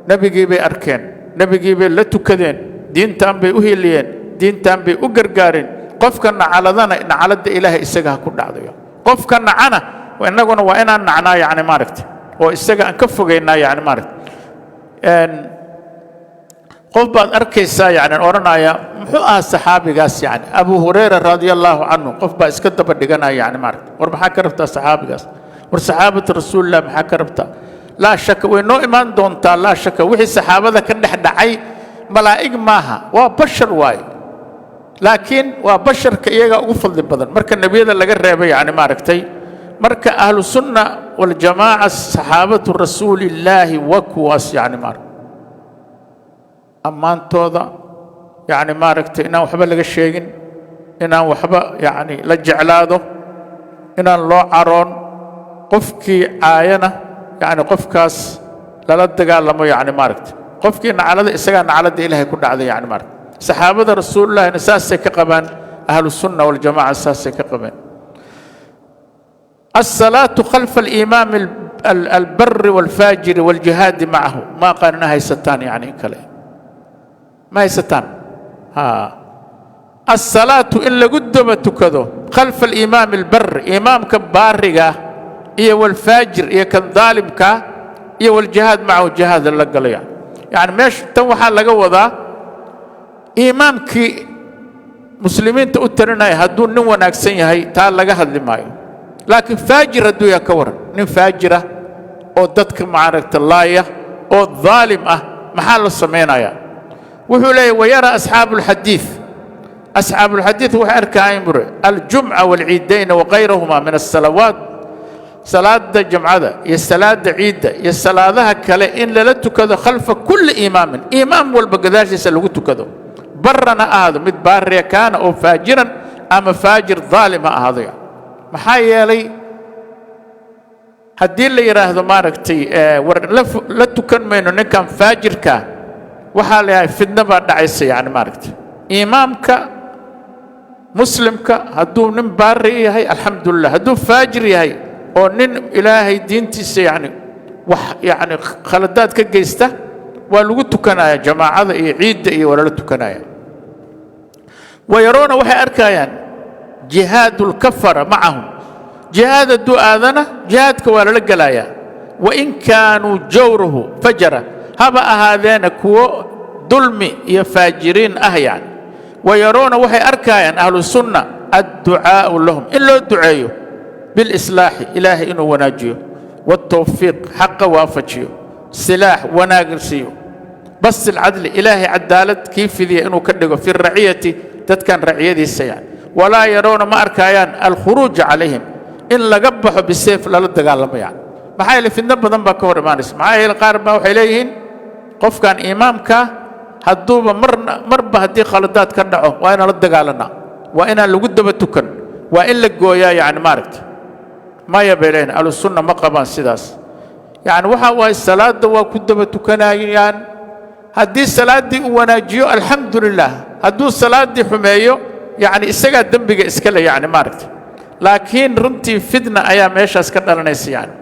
nebigii bay arkeen, nebigii bay la tukadeen, diintan bay u hiliyeen, diintan bay u gargaareen. Qofka nacaladana nacaladda Ilaahay isaga ha ku dhacdayo. Qofka nacana innaguna waa inaan nacnaa, yacni maaragta, oo isaga aan ka fogaynaa, yacni maaragta. Qof baad arkaysaa yacni odhanaya, muxuu ahaa saxaabigaas? Yacni Abu Hurayra radia Allahu canhu, qof baa iska daba dhiganaya, yacni maaragta, war maxaa ka rabtaa saxaabigaas? War saxaabatu rasuulillah maxaa ka rabtaa? Laa shaka way noo imaan doontaa. Laa shaka wixii saxaabada ka dhex dhacay, malaa'ig maaha, waa bashar waaye, laakiin waa basharka iyaga ugu fadli badan marka nebiyada laga reebay, yacni maaragtay. Marka ahlu sunna waljamaaca saxaabatu rasuulillaahi waa kuwaas, yacni maaragtay, ammaantooda, yacni maaragtay, inaan waxba laga sheegin, inaan waxba yacni la jeclaado, inaan loo caroon, qofkii caayana yacni qofkaas lala dagaalamo, yacni maaragtay, qofkii naclada isagaa nacladda Ilaahay ku dhacday, yacni maaragtay. Saxaabada rasuulullahina saasay ka qabaan, ahlu sunna waljamaca saasay ka qabeen. الصلاة خلف الإمام البر والفاجر والجهاد معه، ما قالنا هيستان، يعني كله ما هيستان ها. الصلاة إن لقدم تكذو خلف الإمام البر، إمام كبارقة إيه، والفاجر إيه، كان ظالم كا إيه، والجهاد معه، جهاد اللقل يعني مش تو حال لقوضا. إمامك muslimiinta u tarinaya hadduu nin wanaagsan yahay, taa laga hadli maayo, laakiin faajir hadduu yahay ka waran? Nin faajira oo dadka maaragta laaya oo daalim ah, maxaa la samaynayaa? Wuxuu leeyahy: wayara asxaabu alxadiid, asxaabu alxadiid waxay arkaayeen bure aljumca waalciidayna wakayrahuma min asalawaat, salaada jumcada iyo salaada ciidda iyo salaadaha kale in lala tukado khalfa kulli imaamin, imaam walba gadaashiisa lagu tukado, barana ahaado mid baariya kaana oo faajiran ama faajir daalim ha ahaado. Maxaa yeelay haddii la yidhaahdo maaragtay war la tukan mayno ninkan faajirka, waxaa la yahay fidno baa dhacaysa, yani maaragtay. Imaamka muslimka hadduu nin baari yahay, alxamdulilah. Hadduu faajir yahay oo nin Ilaahay diintiisa yani wax yani khaladaad ka geysta, waa lagu tukanaya jamaacada iyo ciidda iyo waa lala tukanaya. Wayaroona, waxay arkayaan jihaad lkafara macahum, jihaad hadduu aadana jihaadka waa lala gelayaa, wain kaanuu jawruhu fajara, haba ahaadeena kuwo dulmi iyo faajiriin ah yani. Wayaroona, waxay arkayaan ahlu sunna adducaa'u lahum, in loo duceeyo, bilislaaxi, Ilaahay inuu wanaajiyo, والtawfiiq, xaqa waafajiyo, silaax wanaag siiyo, bas alcadli, Ilaahay cadaalad kii fidiya inuu ka dhigo, fi raciyati, dadkan raciyadiisa yani. Walaa yarawna, ma arkaayaan alkhuruuja calayhim, in laga baxo bisayf lala dagaalamo yani. Maxaa yeele fidno badan baa ka hor imaanaysa. Maxaa yeele qaar baa waxay leeyihiin qofkan imaamka hadduuba marna marba haddii khaladaad ka dhaco, waa inaan la dagaalanaa, waa inaan lagu daba tukan. Waa in la gooyaa, yacni maaragta. Maya bay leeyihin, Ahlusunna ma qabaan sidaas. Yacni waxa waaye, salaadda waa ku daba tukanayaan. Haddii salaaddii uu wanaajiyo, alxamdu lilah. Hadduu salaaddii xumeeyo, yacni isagaa dembiga iska le, yacni maaragta. Laakiin runtii fitna ayaa meeshaas ka dhalanaysa. Yani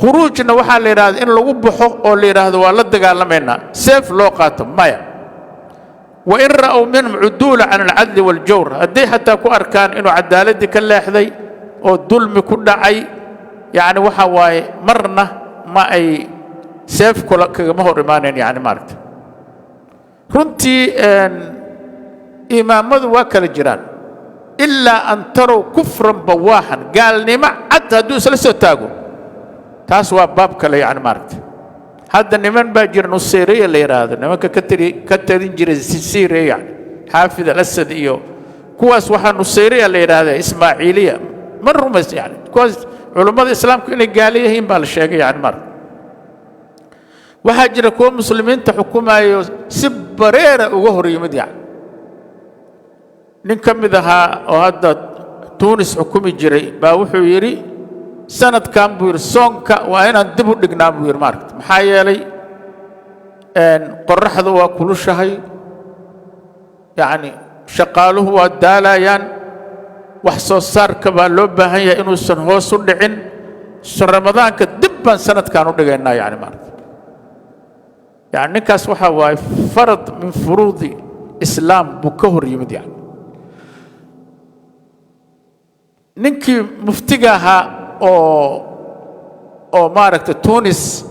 khuruujna waxaa la yidhahda in lagu baxo oo la yidhaahdo waa la dagaalamaynaa, seef loo qaato, maya. Wain ra'ow minhum cuduula can alcadli waاljawr, hadday xataa ku arkaan inuu cadaaladdii ka leexday oo dulmi ku dhacay, yacni waxa waaye marna ma ay seef kula kagama hor imaanayn, yani maaragta. Runtii imaamadu waa kala jiraan. Ilaa an tarow kufran bawaaxan, gaalnimo cad hadduu isla soo taago, taas waa baab kale, yani maaragta. Hadda niman baa jira Nusayriya la yidhaahdo, nimanka ka tarin jiray Siiriya, yani Xaafid Alasad iyo kuwaas, waxaa Nusayriya la yidhaahda, Ismaaciiliya ma rumays. Yani kuwaas culummada Islaamku inay gaalo yihiin baa la sheegay, yani maaragta. Waxaa jira kuwa muslimiinta xukumayo si bareera uga hor yimid. Yani nin ka mid ahaa oo hadda Tuunis xukumi jiray baa wuxuu yidhi, sanadkan buu yidhi, soonka waa inaan dib u dhignaa buu yidhi, maaragta. Maxaa yeelay qorraxdu waa kulushahay, yacni shaqaaluhu waa daalayaan, wax soo saarka baa loo baahan yahay inuusan hoos u dhicin, Ramadaanka dib baan sanadkan u dhigaynaa, yani maaragta. Yani ninkaas waxaa waaye farad min furuudi islaam buu ka hor yimid. Yani ninkii muftiga ahaa oo maaragta Tunis,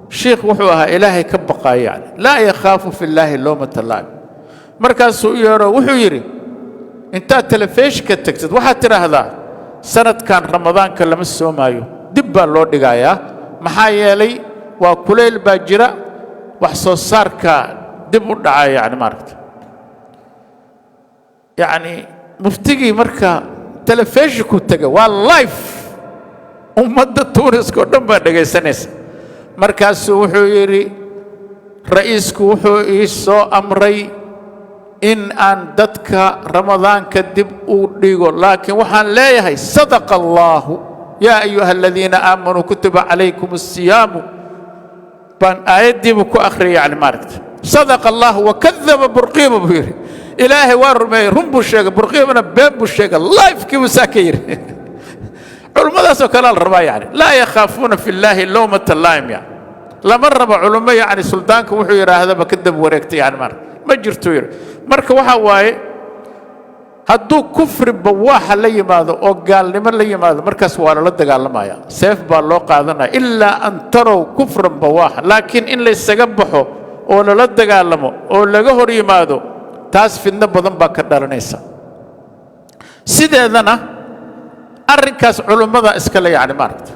shiikh wuxuu ahaa Ilaahay ka baqaaya, yani laa yakhaafu fi llaahi lowmata laa'im. Markaasuu u yeedho, wuxuu yidhi, intaad telefishinka tegtid waxaad tidhaahdaa sanadkan Ramadaanka lama soomaayo, dib baa loo dhigayaa, maxaa yeelay waa kulayl baa jira, wax soo saarka dib u dhacaya, yani maaragta. Yacni muftigii marka telefishinku tega, waa live, ummadda Tuuniska oo dhan baa dhegaysanaysa. Markaasuu wuxuu yidhi, ra'iisku wuxuu ii soo amray in aan dadka Ramadaanka dib u dhigo, laakiin waxaan leeyahay sadaqa Allaahu, yaa ayuha aladiina aamanuu kutiba calaykum asiyaamu, baan aayaddiibu ku akhriyay, yani maaragta. Sadaqa Allahu wakadaba Burqiiba, buu yidhi. Ilaahay waa rumeeyey, run buu sheegay, Burqiibana been buu sheegay. Live-kii buu saa ka yidhi. Culummadaasoo kalea la rabaa, yani laa yakhaafuuna fi llaahi lowmata laa'im. Yani lama rabo culummo yacni suldaanka wuxuu yidhaahdaba ka dab wareegtay, yani maaragta, ma jirto yidhi. Marka waxaa waaye, hadduu kufri bawaaxa la yimaado oo gaalnimo la yimaado, markaas waa lala dagaalamaya, seef baa loo qaadanaya, ilaa an tarow kufran bawaaxa. Laakiin in laysaga baxo oo lala dagaalamo oo laga hor yimaado, taas fidno badan baa ka dhalanaysa. Sideedana arrinkaas culummada iskale, yacni maaragta.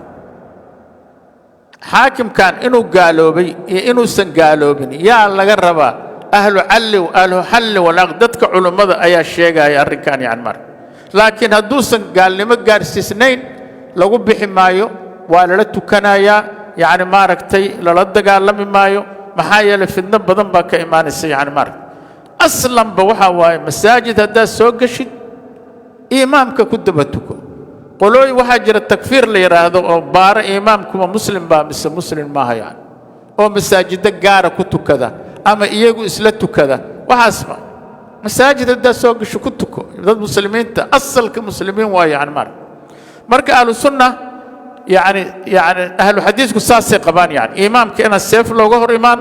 Xaakimkan inuu gaaloobay iyo inuusan gaaloobin yaa laga rabaa? Ahlu calli, ahlu xalli walcaqd, dadka culummada ayaa sheegaya arrinkan, yani marka. Laakiin hadduusan gaalnimo gaarsiisnayn, lagu bixi maayo, waa lala tukanayaa, yacni maaragtay, lala dagaalami maayo. Maxaa yeelay fidno badan baa ka imaanaysa, yani maaragta. Aslanba waxaa waaye, masaajid haddaad soo geshid, imaamka ku daba tuko. Qolooyin waxaa jira takfiir la yidhaahdo oo baaro imaamkuma muslim baa mise muslim maaha, yani oo masaajiddo gaara ku tukada ama iyagu isla tukada. Waxaasba masaajid haddaad soo gasho ku tuko. Dad muslimiinta asalka muslimiin waa, yani maaragta. Marka Ahlu Sunna, yani ahlu xadiisku saasay qabaan, yani imaamka inaan seef looga hor imaan,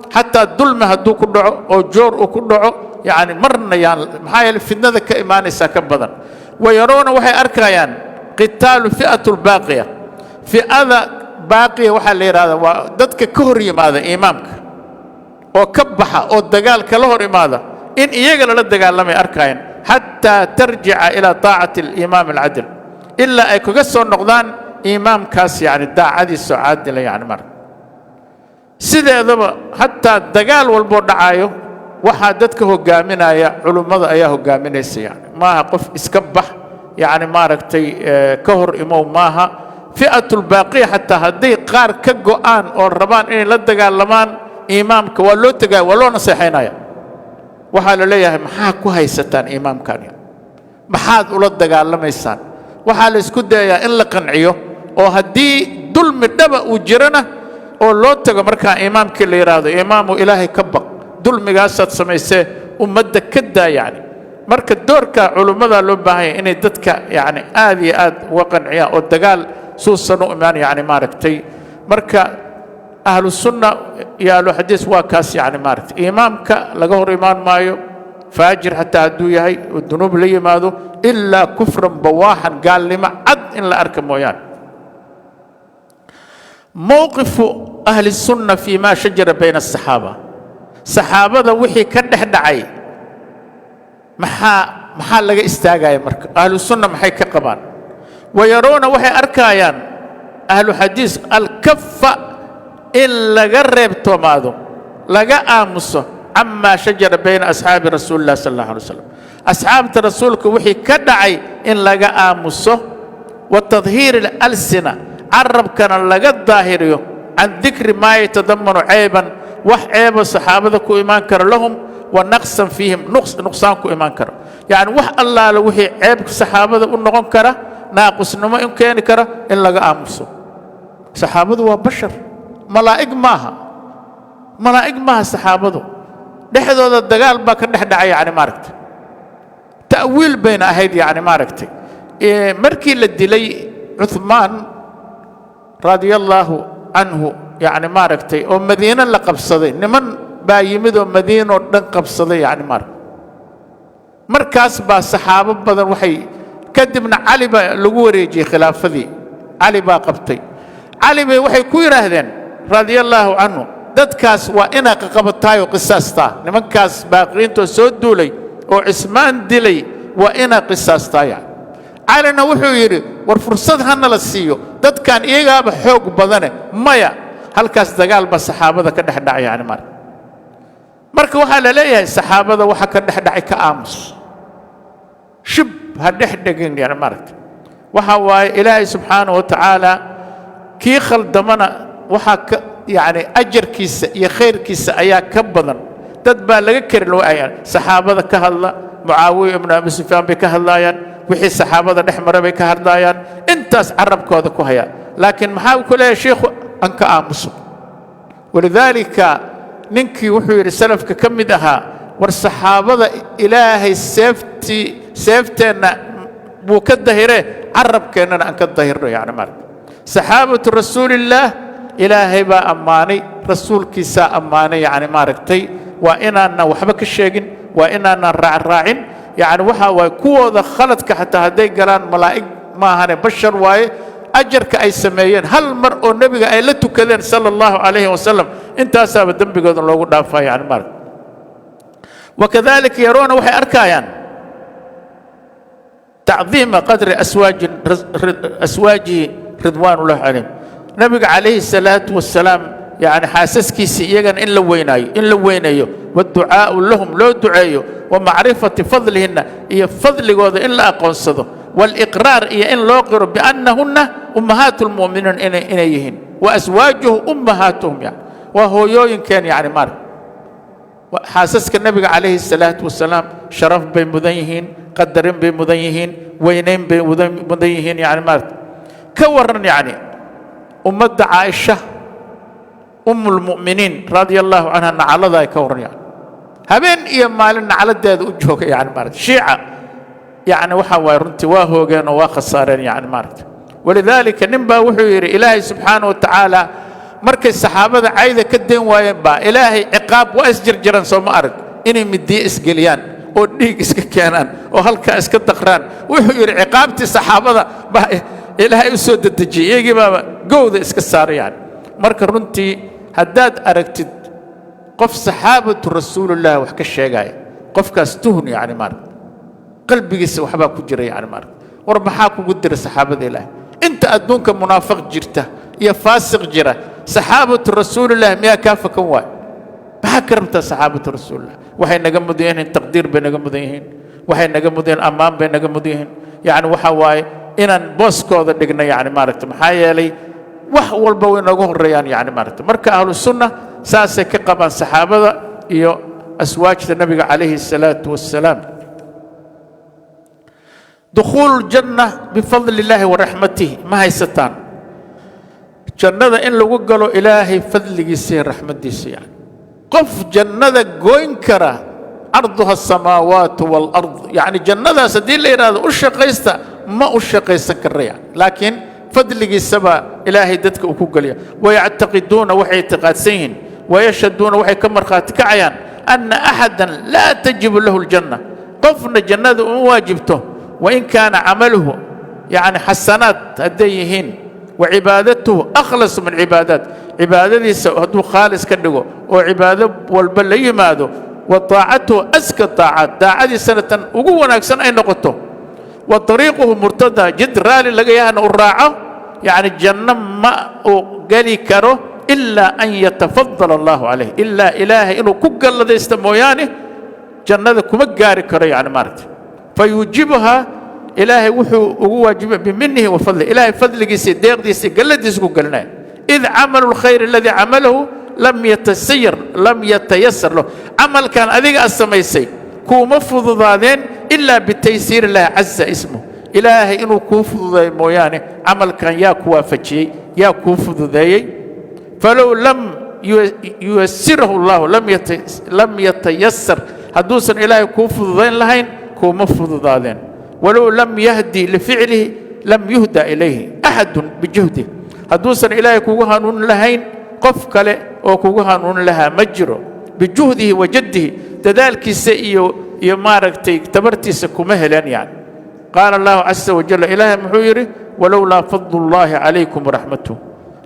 xataa dulmi hadduu ku dhaco oo joor uu ku dhaco, yani marna yaan. Maxaa yeele fitnada ka imaanaysaa ka badan. Wayaroona, waxay arkayaan qitaalu fi'atu lbaaqiya. Fi'ada baaqiya waxaa la yidhahdaa waa dadka ka hor yimaada imaamka oo ka baxa oo dagaal kala hor imaada, in iyaga lala dagaalamay arkayaan, xataa tarjica ilaa taacati alimaam alcadl, ilaa ay kaga soo noqdaan imaamkaas, yani daacadiisoo caadila, yani marka. Sideedaba xataa dagaal walboo dhacaayo waxaa dadka hogaaminaya culummada ayaa hogaaminaysa. Yani maaha qof iska bax, yani maaragtay, ka hor imow maaha. Fi'atulbaaqiya xataa hadday qaar ka go'aan oo rabaan inay la dagaalamaan imaamka, waa loo tegaya, waa loo naseexaynaya. Waxaa la leeyahay, maxaa ku haysataan imaamkan? Maxaad ula dagaalamaysaan? Waxaa la isku dayayaa in la qanciyo, oo haddii dulmi dhaba uu jirana oo loo tago markaa imaamkii la yidhaahdo, "Imaamu, Ilaahay ka baq, dulmigaasaad samaysee ummadda ka daa." Yacni marka doorka culummada loo baahan yahay inay dadka yacni aad iyo aad uga qanciyaan oo dagaal suusan u imaan, yacni maaragtay. Marka ahlu sunna iyo ahlu xadiis waa kaas, yacni maaragtay, imaamka laga hor imaan maayo, faajir xataa hadduu yahay oo dunuub la yimaado, ilaa kufran bawaaxan, gaalnimo cad in la arka mooyaane. Mowqifu ahli sunna fii ma shajara bayna asaxaaba, saxaabada wixii ka dhex dhacay, maxaa laga istaagaya? Marka ahlu sunna maxay ka qabaan? Wayaruuna, waxay arkaayaan ahlu xadiis, alkafa, in laga reebtoomaado, laga aamuso, camaa shajara bayna asxaabi rasuuli illah sal allah alay slam, asxaabta rasuulka wixii ka dhacay in laga aamuso, wa tadhiiri alalsina, carabkana laga daahiriyo, can dikri maa yatadamanu ceyban, wax ceebo saxaabada ku imaan kara, lahum wa naqsan fiihim, nuqsaan ku imaan kara. Yacni wax allaale wixii ceeb saxaabada u noqon kara, naaqusnimo in keeni kara, in laga aamuso. Saxaabadu waa bashar, malaa'ig maaha, malaa'ig maaha. Saxaabadu dhexdooda dagaal baa ka dhex dhacay, yacni maaragtay, ta'wiil bayna ahayd, yacni maaragtay. Markii la dilay Cuثmaan radia allaahu canhu, yacni maaragtay, oo Madiine la qabsaday, niman baa yimid oo Madiinoo dhan qabsaday, yacni maaragtay. Markaas baa saxaabo badan waxay, kadibna Cali baa lagu wareejiyey khilaafadii, Cali baa qabtay. Cali bay waxay ku yidhaahdeen radia allaahu canhu, "Dadkaas waa inaa qaqabataayoo qisaastaa. Nimankaas baaqiyiintoo soo duulay oo Cismaan dilay waa inaa qisaastaa." Yani Calina wuxuu yidhi, "War fursad hana la siiyo, dadkan iyagaaba xoog badane." Maya, halkaas dagaal baa saxaabada ka dhex dhacay, yani marka. Marka waxaa la leeyahay, saxaabada waxa ka dhex dhacay ka aamus, shib ha dhex dhegin, yani maaragta. Waxa waaye, Ilaahay subxaanahu wa tacaala kii khaldamana waxaa ka yacni ajarkiisa iyo khayrkiisa ayaa ka badan. Dad baa laga kari loo ayaan saxaabada ka hadla, Mucaawiya ibnu Abi Sufyaan bay ka hadlaayaan, wixii saxaabada dhex mara bay ka hadlaayaan, intaas carabkooda ku hayaan. Laakiin maxaa ku leeyahay shiikhu? An ka aamuso. Walidaalika ninkii wuxuu yidhi salafka ka mid ahaa, "War saxaabada Ilaahay seeftii, seefteenna buu ka dahiree, carabkeennana aan ka dahirno." Yani maarka saxaabatu rasuulillaah Ilaahay baa ammaanay, rasuulkiisaa ammaanay, yacni maaragtay, waa inaanan waxba ka sheegin, waa inaanan raacraacin. Yacni waxa waaye, kuwooda khaladka xataa hadday galaan, malaa'ig maahane, bashar waaye. Ajarka ay sameeyeen, hal mar oo nebiga ay la tukadeen sala allahu calayhi wasalam, intaasaaba dembigooda loogu dhaafaa, yani maaragta. Wakadalika yaroona, waxay arkaayaan, tacdiima qadri aswaajihi ridwaanullahi calayhim, nabiga calayhi salaatu wasalaam yani xaasaskiisii iyagana in la weynaayo, in la weynayo, waadducaa'u lahum, loo duceeyo, wa macrifati fadlihinna, iyo fadligooda in la aqoonsado, waaliqraar, iyo in loo qiro, biannahunna ummahaatu lmu'miniin inay yihiin, wa aswaajuhu ummahaatuhum, yani waa hooyooyinkeen, yani maarag xaasaska nebiga calayhi salaatu wasalaam sharaf bay mudan yihiin, qadarin bay mudan yihiin, weynayn bay mudan yihiin, yani maaragta. Ka warran yacni ummadda Caaisha ummulmu'miniin radia allahu canha nacalada ay ka warran, yani habeen iyo maalin nacladeeda u jooga, yani maaragta, shiica, yacni waxa waaye, runtii waa hoogeen oo waa khasaareen, yani maaragta. Walidaalika nin baa wuxuu yidhi, Ilaahay subxaanahu wa tacaala markay saxaabada cayda ka dayn waayeen baa Ilaahay ciqaab, waa isjarjaran, soo ma arag, inay midiye isgeliyaan oo dhiig iska keenaan oo halkaa iska daqraan. Wuxuu yidhi, ciqaabtii saxaabada baa Ilaahay u soo dedejiyey, iyagii baaba gowda iska saaray. Yani marka runtii haddaad aragtid qof saxaabatu rasuulillahi wax ka sheegaya, qofkaas tuhun, yani maaragta, qalbigiisa waxbaa ku jira, yani maaragta. War maxaa kugu dira saxaabada Ilaahay? Inta adduunka munaafiq jirta iyo faasiq jira, saxaabatu rasuulillahi miyaa kaa fakan waay? Maxaa ka rabtaa saxaabatu rasuulillah? Waxay naga mudan yihiin taqdiir bay naga mudan yihiin, waxay naga mudan yihiin ammaan bay naga mudan yihiin. Yacni waxa waaye inaan booskooda dhigno, yani maaragta, maxaa yeelay wax walba way nooga horreeyaan, yani maaragta. Marka ahlu sunna saasay ka qabaan saxaabada iyo aswaajta nabiga calayhi salaatu wassalaam. Dukhuulu ljanna bifadli illaahi wa raxmatihi ma haysataan. Jannada in lagu galo Ilaahay fadligiisa iyo raxmaddiisa, yani qof jannada goyn kara, carduha asamaawaatu waalard, yacni jannadaas haddii la yidhahdo u shaqaysta, ma u shaqaysan kara yani, laakiin fadligiisaba Ilaahay dadka uu ku geliya. Wayactaqiduuna, waxay ictiqaadsan yihiin, wayashhaduuna, waxay ka markhaati kacayaan, anna axadan laa tajibu lahu aljanna, qofna jannada uma waajibto, wain kaana camaluhu yacni xasanaad hadday yihiin, wacibaadatuhu akhlasu min cibaadaat, cibaadadiisa hadduu khaalis ka dhigo oo cibaado walba la yimaado, wa taacatuhu aska taacaat, daacadiisana tan ugu wanaagsan ay noqoto, wa طariiquhu murtada, jid raali laga yahana u raaco, yacni janno ma uu geli karo ilaa an yatafadal allahu calayh, ilaa Ilaahay inuu ku galladaysta mooyaane jannada kuma gaari karo. Yani maaragtay, fayuujibuhaa, Ilaahay wuxuu ugu waajibay biminihi wa fadlihi, Ilaahay fadligiisa, deeqdiisa, galladiisa ku gelinaya. Id camalu lkhayr aladii camalahu lam yatasayar, lam yatayasar lahu, camalkan adiga aad samaysay kuuma fududaadeen ilaa bitaysiir illaahi caza ismuh, Ilaahay inuu kuu fududeeyo mooyaane. Camalkan yaa ku waafajiyey? Yaa kuu fududeeyey? Falow lam yuyasirahu allahu lam yatayasar, hadduusan Ilaahay kuu fududayn lahayn kuuma fududaadeen. Walow lam yahdi lificlihi lam yuhda ilayhi axadun bijuhdih, hadduusan Ilaahay kugu hanuunin lahayn qof kale oo kugu hanuunin lahaa ma jiro. Bijuhdihi wa jaddihi, dadaalkiisa iyo maaragtay tabartiisa kuma heleen yani. Qaala allahu casa wajal, Ilaahay muxuu yidhi? Walowlaa fadlu llaahi calaykum waraxmatuh,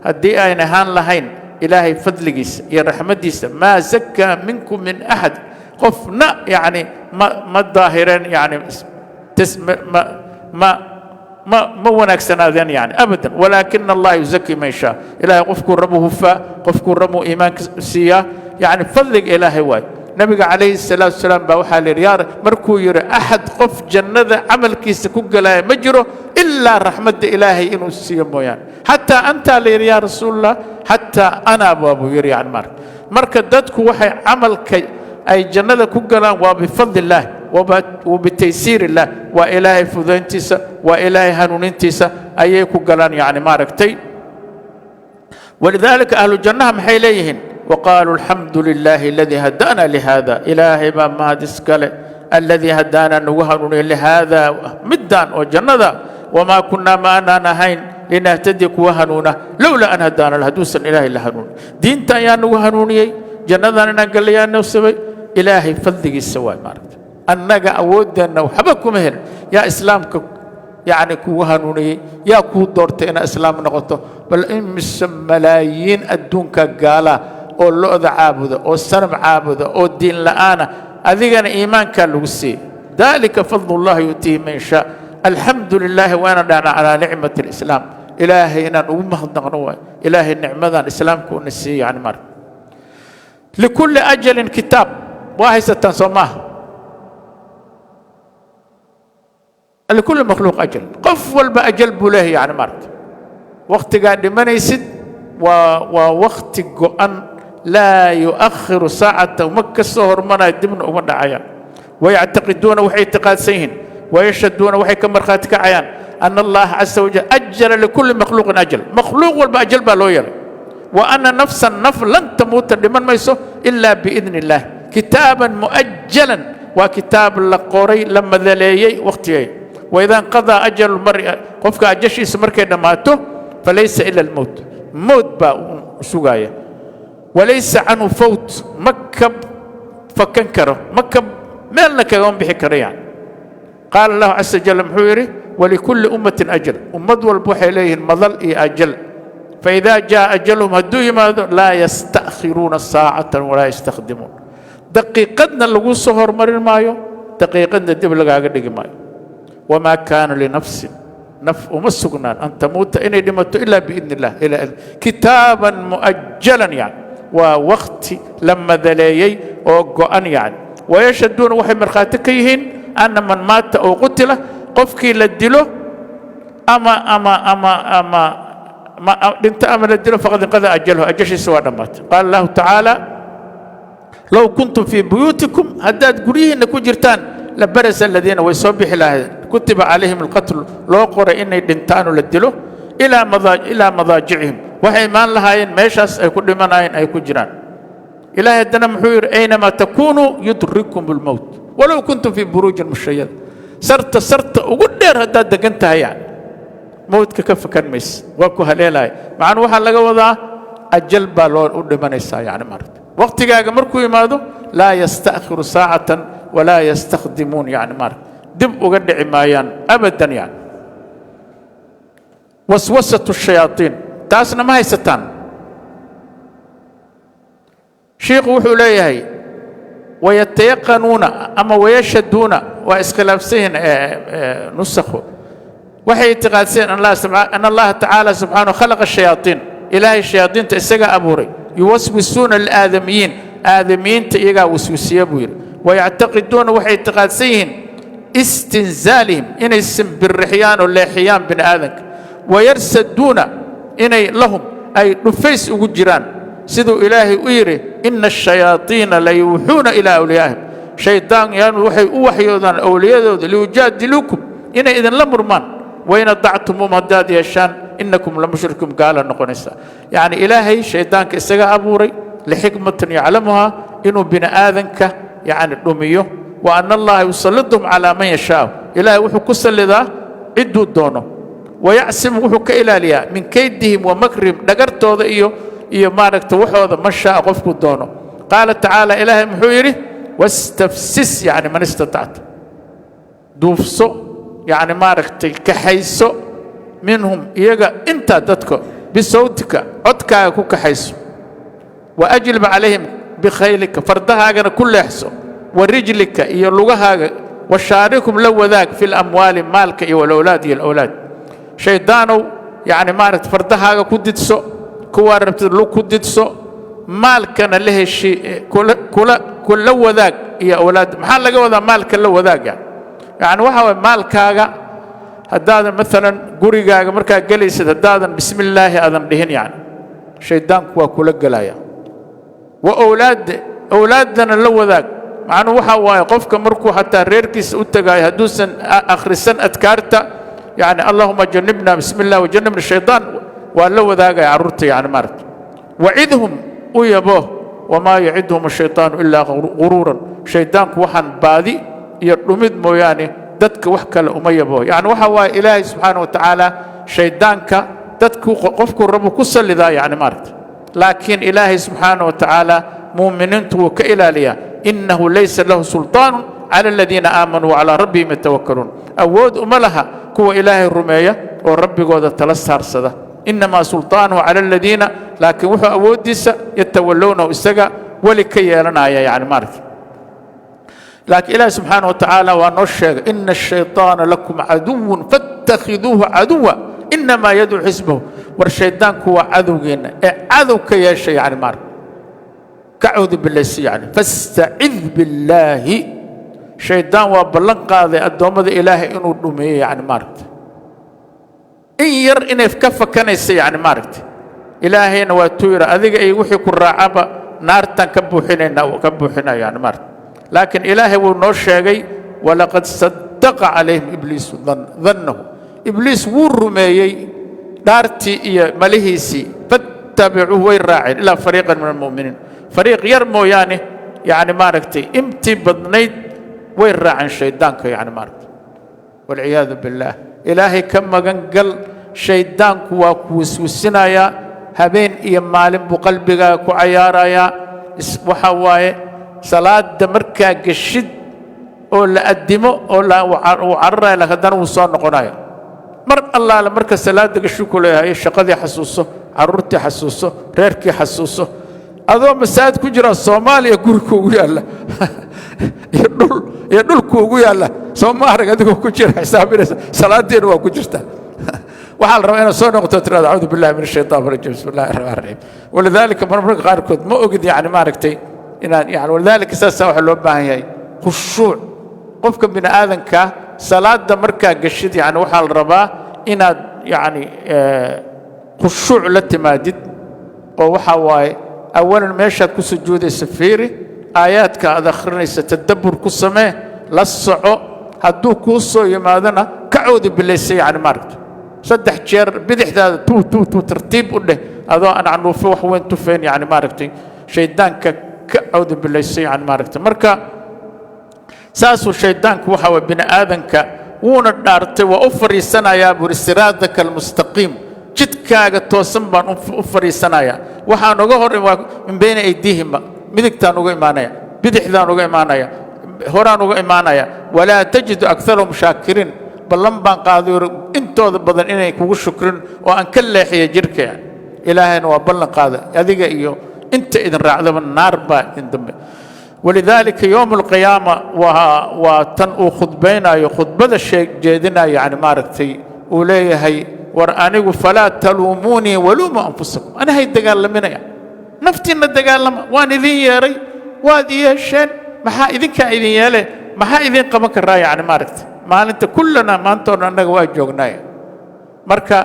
haddii ayn ahaan lahayn Ilaahay fadligiisa iyo raxmaddiisa, maa zakaa minkum min axad, qofna yacni ma daahireen, yani ma ma ma ma wanaagsanaadeen yani abadan. Walaakina allaha yuzaki man yashaa, Ilaahay qofkuu rabu hufaa, qofkuu rabuu iimaanka siiyaa, yacni fadliga Ilaahay waayo. Nabiga calayhi salaatu wasalaam baa waxaa la yidhi yaa markuu yidhi axad qof jannada camalkiisa ku gelaya ma jiro ilaa raxmadda Ilaahay inuu siiyo mooyaane, xataa antaa, la yidhi, yaa rasuulallah, xataa ana baa buu yidhi. Yani marka dadku waxay camalka ay jannada ku galaan waa bifadli illaah wa bitaysiir illaah, waa Ilaahay fudayntiisa, waa Ilaahay hanuunintiisa ayay ku galaan yani maaragtay. Walidaalika ahlu jannaha maxay leeyihiin? Waqaaluu alxamdu lilaahi aladii hadaana lihada, Ilaahay baa mahad iskale, aladii hadaana, nagu hanuuniyay, lihaada, middaan oo jannada, wamaa kunnaa, ma aanaan ahayn, linahtadi, kuwa hanuuna, lowlaa an hadaana, hadduusan Ilaahay la hanuunin. Diinta ayaa nagu hanuuniyey, jannadan inaan gallayaa noo sabay Ilaahay fadligiisa waay maaragta. Annaga awooddeenna waxba kuma helin. Yaa islaamka yacni kugu hanuuniyey? Yaa kuu doortay inaad islaam noqoto? Bal imise malaayiin adduunka gaala oo lo'da caabuda oo sanab caabuda oo diin la'aana, adigana iimaankaa lagu siiyey. Dalika fadlu llahi yu'tiihi man yashaa. Alxamdu lilaahi waana dhahna calaa nicmati alislaam, Ilaahay inaan ugu mahadnaqno waay Ilaahay nicmadan islaamka una siiyey. Yani marka likulli ajalin kitaab waa haysataan, soo maaha? Likulli makhluuq ajal, qof walba ajal buu leeyahay. Yani maaragta wakhtigaa dhimanaysid waa wakhti go'an, laa yu'akhiru saacata, uma ka soo hormanayo, dibna uma dhacaya. Wayactaqiduuna, waxay ictiqaadsan yihiin, wayashhaduuna, waxay ka markhaati kacayaan, ana allaha casa wajal ajala likulli makhluuqin ajal, makhluuq walba ajal baa loo yeelay, wa ana nafsan, naf, lan tamuuta, dhiman mayso, ilaa biidni illaah, kitaaban mu'ajalan, waa kitaab la qoray, la madaleeyey wakhtigay. Waida inqadaa ajalu lmari, qofka ajashiisa markay dhammaato, falaysa ila almowt, mowt baa sugaaya, walaysa canhu fawt, ma ka fakan karo, ma ka meelna kagama bixi karo yani. Qaala allahu casa wajal, muxuu yidhi? Walikulli ummatin ajal, ummad walba waxay leeyihiin madal iyo ajal. Faida jaa ajaluhum, hadduu yimaado, laa yasta'khiruuna saacatan walaa yastakdimuun, daqiiqadna lagu soo hormarin maayo, daqiiqadna dib lagaaga dhigi maayo. Wamaa kaana linafsin, naf uma sugnaan, an tamuuta, inay dhimato, ilaa biidni illah, kitaaban mu'ajalan, yani waa wakti la madaleeyey oo go'an yani. Wayashhaduuna, waxay markhaati ka yihiin, anna man maata oo qutila, qofkii la dilo ama dhinto ama la dilo, faqad inqada ajaluhu, ajashiisa waa dhammaatay. Qaala allahu tacaala: low kuntum fii buyuutikum, haddaad guryihiinna ku jirtaan, labarasa aladiina, way soo bixi lahayd. Kutiba calayhim alqatlu, loo qoray inay dhintaanoo la dilo, ilaa madaajicihim, waxay imaan lahaayeen meeshaas ay ku dhimanayeen ay ku jiraan. Ilaahay haddana muxuu yidhi? Aynamaa takuunuu yudrikkum almowt walow kuntum fii buruujin mushayada. Sarta sarta ugu dheer haddaad degan tahay, yani mowdka ka fakan mayse, waa ku haleelaya. Macnuu waxaa laga wadaa ajal baa loo u dhimanaysaa, yani maaragta waqtigaaga markuu yimaado. Laa yasta'khiru saacatan walaa yastakdimuun, yani maaragta dib uga dhici maayaan abadan. Yani waswasatu shayaatiin taasna ma haysataan. Shiikhu wuxuu leeyahay wayatayaqanuuna ama wayashhaduuna, waa iskhilaafsan yihiin nusakhu. Waxay ictiqaadseen an Allaha tacaala subxaanahu khalaqa shayaatiin, Ilaahay shayaadiinta isagaa abuuray. Yuwaswisuuna alaadamiyiin, aadamiyiinta iyagaa waswisiya buu yidhi. Wayactaqiduuna, waxay ictiqaadsan yihiin istinzaalihim, inay simbirixiyaan oo leexiyaan bini aadanka. Wayarsaduuna, inay lahum ay dhufays ugu jiraan, siduu Ilaahay u yidhi: ina ashayaaiina layuuxuuna ilaa awliyaa'ihim, shaydaan yaanu waxay u waxyoodaan awliyadooda, liyujaadiluukum, inay idinla murmaan. Wain adactumuum, haddaad yeeshaan, inakum lamushrikuun, gaala noqonaysaa. Yacni Ilaahay shaydaanka isaga abuuray lixikmatin yaclamuhaa, inuu bini aadanka yacni dhumiyo. Wa ana Allaha yusalliduhum calaa man yashaau, Ilaahay wuxuu ku sallidaa cidduu doono. Wayacsimu, wuxuu ka ilaaliyaa, min kaydihim wa makrihim, dhagartooda iyo maaragta waxooda, man shaaa, qofkuu doono. Qaala tacaala, Ilaahay muxuu yidhi? Wastafsis, yani man istatacta, duufso, yacni maaragtay kaxayso, minhum, iyaga intaa dadka, bisawtika, codkaaga ku kaxayso. Wa ajlib calayhim bikhaylika, fardahaagana ku leexso, wa rijlika, iyo lugahaaga. Washaarikum, la wadaag, fi lamwaali, maalka, iyo walawlaad, iyo alawlaad. Shaydaanow, yacni maaragta fardahaaga ku didso, kuwaa rabtid lug ku didso, maalkana la heshi, kula kula wadaag, iyo awlaad. Maxaa laga wadaa maalka la wadaaga? Yacni waxa waye maalkaaga haddaadan maalan gurigaaga markaa gelaysid, haddaadan bismi illaahi aadan dhihin, yani shaydaanku waa kula gelaya. Wa awlaadda, awlaaddana la wadaag. Macnuu waxa waaye qofka markuu xataa reerkiisa u tegaayo, hadduusan akhrisan adkaarta, yani allahuma janibna, bismi illah wajanibna shaydaan, waa la wadaagaya carruurta, yani maaragta. Wacidhum, u yabo. Wamaa yacidhum ashaytaanu ilaa guruuran, shaydaanku waxaan baadi iyo dhumid mooyaane dadka wax kale uma yabo. Yani waxa waaye Ilaahay subxaana wa tacaala shaydaanka dadku qofkuu rabo ku sallidaa, yani maaragta, laakiin Ilaahay subxaana wa tacaala muuminiintu wuu ka ilaaliyaa. Innahu laysa lahu sulطaanu cala aladiina aamanuu wacalaa rabbihim yatawakkaluun. Awood uma laha kuwa Ilaahay rumeeya oo rabbigooda tala saarsada. Innamaa sulطaanuhu cala aladiina, laakiin wuxuu awooddiisa, yatawallownahu, isaga weli ka yeelanaya, yani maaragta. Laakiin Ilaahi subxaana wa tacaala waa noo sheegay: ina ashayطaana lakum caduwun faاtakhiduuhu caduwa inamaa yadcuu xisbahu. War shaydaanku waa cadowgeenna ee cadow ka yeesha, yani maaragta ka cawdu bilaysi, yani fastacid billaahi. Shaydaan waa ballan qaaday addoommada Ilaahay inuu dhumeeyo, yani maaragta in yar inay ka fakanaysa, yani maaragta. Ilaahayna waa tuu yidhi: adiga iyo wixii ku raacaba naartan ka buuxinayna, ka buuxinaya, yani maaragta. Laakiin Ilaahay wuu noo sheegay: walaqad sadaqa calayhim ibliisu dannahu, Ibliis wuu rumeeyey dhaartii iyo malihiisii. Fattabicuuh, way raaceen, ilaa fariiqan min almu'miniin, fariiq yar mooyaane. Yani maaragtay intii badnayd way raaceen shaydaanka, yani maaragtay, walciyaadu billaah. Ilaahay ka magan gal. Shayddaanku waa ku wiswisinayaa, habeen iyo maalin buu qalbigaaga ku cayaarayaa. Waxa waaye salaadda markaa geshid oo la addimo oo uu cararaya, laakiin haddana wuu soo noqonaya. Mar allaale marka salaadda gashu ku leeyahay: shaqadii xasuuso, carruurtii xasuuso, reerkii xasuuso. Adoo masaajid ku jira Soomaaliya guri kuugu yaalla iyo dhul iyo dhul kuugu yaalla, soo ma arag? Adigoo ku jira xisaabinaysa, salaaddiina waa ku jirtaa. Waxaa la rabaa inaad soo noqoto, tirada: acuudu billahi min ashaytaan rajiim, bismi illahi raxmaan raxiim. Walidaalika marmarka qaarkood ma ogid, yani maaragtay, inaan yani walidaalika saasaa waxaa loo baahan yahay khushuuc. Qofka bini aadanka salaadda markaa geshid, yani waxaa la rabaa inaad yani khushuuc la timaadid, oo waxaa waaye awalan meeshaad ku sujuudaysa fiiri, aayaadka aad akhrinaysa tadabbur ku samee, la soco. Hadduu kuu soo yimaadona, ka cawdi bilaysay, yani maaragta, 3 jeer bidixdaada tuu tuu tuu tartiib u dheh, adoo aan canuufo wax weyn tufayn, yani maaragtay, shaydaanka ka cawdi bilaysay, yani maaragtay. Marka saasuu shaydaanku waxa waye bini aadanka wuuna dhaartay, waa u fadhiisanayaa buu yidhi, siraadaka almustaqiim, jidkaaga toosan baan u fadhiisanayaa. Waxaan uga hor min bayna aydiihima, midigtaan uga imaanaya, bidixdaan uga imaanaya, horaan uga imaanaya. Walaa tajidu akarahum shaakiriin. Ballan baan qaaday intooda badan inay kugu shukrin oo aan ka leexiya jirka. Ilaahayna waa ballan qaaday, adiga iyo inta idin raacdaba naar baa idin dambe. Walidaalika yowm alqiyaama waa tan uu khudbaynayo, khudbada sheeg jeedinayo, yani maaragtay, uu leeyahay: war anigu falaa taluumuunii waluumuu anfusakum, anahay dagaalaminaya, naftiinna dagaalama. Waan idin yeeray, waad i yeesheen, maxaa idinkaa idin yeele? Maxaa idin qaban karaa? Yani maaragtay, maalinta kullana maanta o dhan annaga waa joognaay. Marka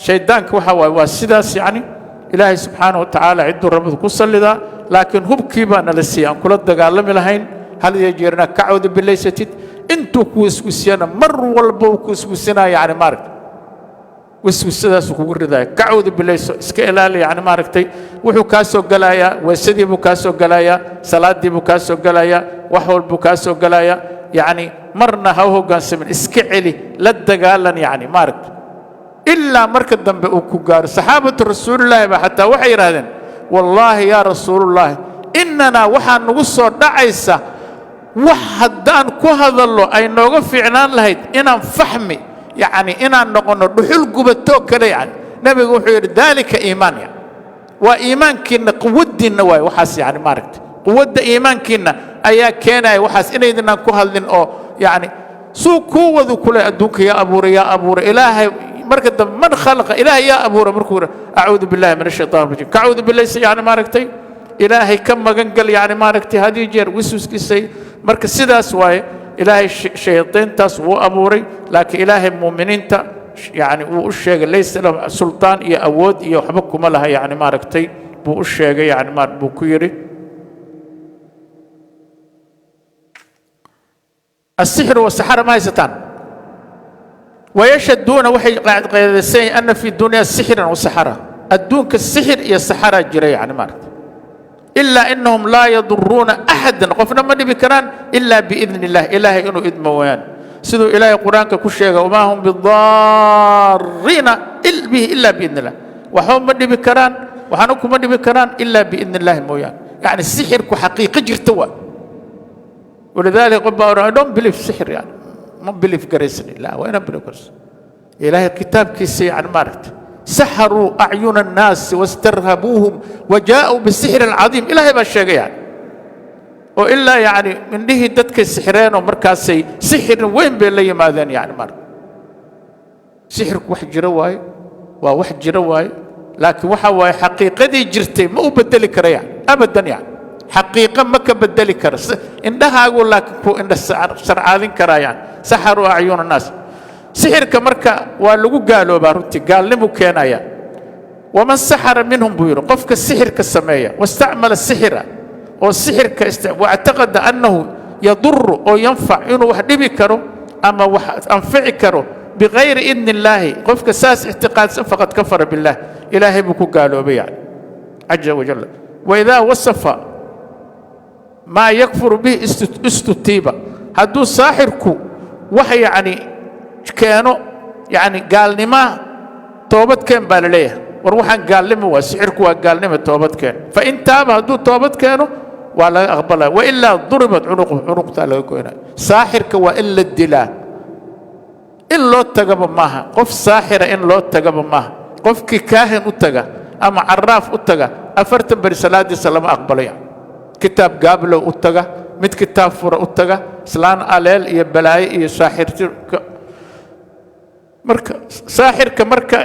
shaydaanka waxa waaye waa sidaas. Yacni Ilaahay subxaanahu wa tacaala cidduu rabadu ku sallidaa, laakiin hubkii baa nala siiyey aan kula dagaalami lahayn. Hal iyo jeerna ka cawda bilaysatid, intuu ku wiswisiyana, mar walba uu ku wiswisinaya, yani maaragtay, wiswisadaasuu kugu ridaya. Ka cawda bilayso, iska ilaali, yani maaragtay. Wuxuu kaa soo gelayaa, weesadii buu kaa soo gelayaa, salaaddii buu kaa soo gelayaa, wax walbuu kaa soo gelayaa. Yacni marna ha u hoggaansamin, iska celi, la dagaalan, yani maaragtay, ilaa marka dambe uu ku gaaro. Saxaabatu rasuulillaahi ba xataa waxay yidhahdeen: wallaahi yaa rasuulullaahi, innanaa waxaa nagu soo dhacaysa wax haddaan ku hadallo ay nooga fiicnaan lahayd inaan faxmi, yacni inaan noqonno dhuxul gubatoo kale. Yani nebigu wuxuu yidhi: daalika iimaan, yani waa iimaankiinna, quwaddiinna waay waxaas. Yani maaragtay, quwadda iimaankiinna ayaa keenaya waxaas inaydinaan ku hadlin. Oo yacni suu kuu wadu kule adduunka yaa abuuray, yaa abuuray Ilaahay. Marka dambe man khalaqa, Ilaahay yaa abuuray, markuu yidhi: acuudu billahi min ashaytaan rajiim. Ka acuudu bilaysa, yani maaragtay, Ilaahay ka magan gal, yani maaragtay, hadii jeer wiswiskiisay. Marka sidaas waaye. Ilaahay shayaadiintaas wuu abuuray, laakiin Ilaahay muuminiinta yani wuu u sheegay laysa lahum sultaan iyo awood iyo waxba kuma laha, yani maaragtay, buu u sheegay, yani buu ku yidhi. Asixru wasaxara ma haysataan. Wayashhaduuna, waxay qeedaysan yihiin ana fi dunya sixran wasaxara, adduunka sixir iyo saxaraa jira, yani maaragtay, ilaa inahum laa yaduruuna axadan, qofna ma dhibi karaan, ilaa biidni illah, Ilaahay inuu idmo wayaan. Siduu Ilaahay Qur-aanka ku sheegay: wamaa hum bidaariina bihi ilaa biidni illah. Waxba ma dhibi karaan, waxna kuma dhibi karaan ilaa biidni illahi mooyaane. Yani sixirku xaqiiqo jirta waa. Walidaalika qof baa odhan: I don't believe sixir, yani ma believe garaysani. La, waa inaan believe garaysan Ilaahay kitaabkiisa, yani maaragtay, saxaruu acyuna annaasi wastarhabuuhum wajaa'uu bisixrin cadiim. Ilaahay baa sheegay, yani oo ilaa yani indhihii dadkay sixreenoo markaasay sixir weyn bay la yimaadeen. Yani maaragtay, sixirku wax jiro waaye, waa wax jiro waaye, laakiin waxa waaye xaqiiqadii jirtay ma u bedeli kara, yani abadan, yani xaqiiqo ma ka bedeli karo indhahaagu, laakiin ku indha sarcaadin karaa. Yani saxaruu acyuna annaas. Sixirka marka waa lagu gaaloobaa, runtii gaalnimu keenaya. Waman saxara minhum, buu yidhi, qofka sixirka sameeya, wastacmala sixira, oo sixirka wactaqada annahu yaduru oo yanfac, inuu wax dhibi karo ama wax anfici karo bikayri idni illaahi, qofka saas ictiqaadsan, faqad kafara billaah, Ilaahay buu ku gaaloobay, yani caza wajal. Waidaa wasafa maa yakfuru bihi istutiiba, hadduu saaxirku wax yacni keeno, yacni gaalnimaa, toobad keen baa la leeyahay. War waxaan gaalnimo waa, sixirku waa gaalnimo, toobad keen. Fain taaba, hadduu toobad keeno, waa laga aqbalaya, wailaa duribat cunuquhu, cunuqtaa laga goynaya. Saaxirka waa in la dilaa, in loo tagaba maaha. Qof saaxira in loo tagaba maaha. Qofkii kaahin u taga ama caraaf u taga, 40 beri salaadiisa lama aqbalaya. Kitaab gaablow u taga, mid kitaab fura u taga, islaan aleel iyo balaayo iyo saaxirti. Marka saaxirka, marka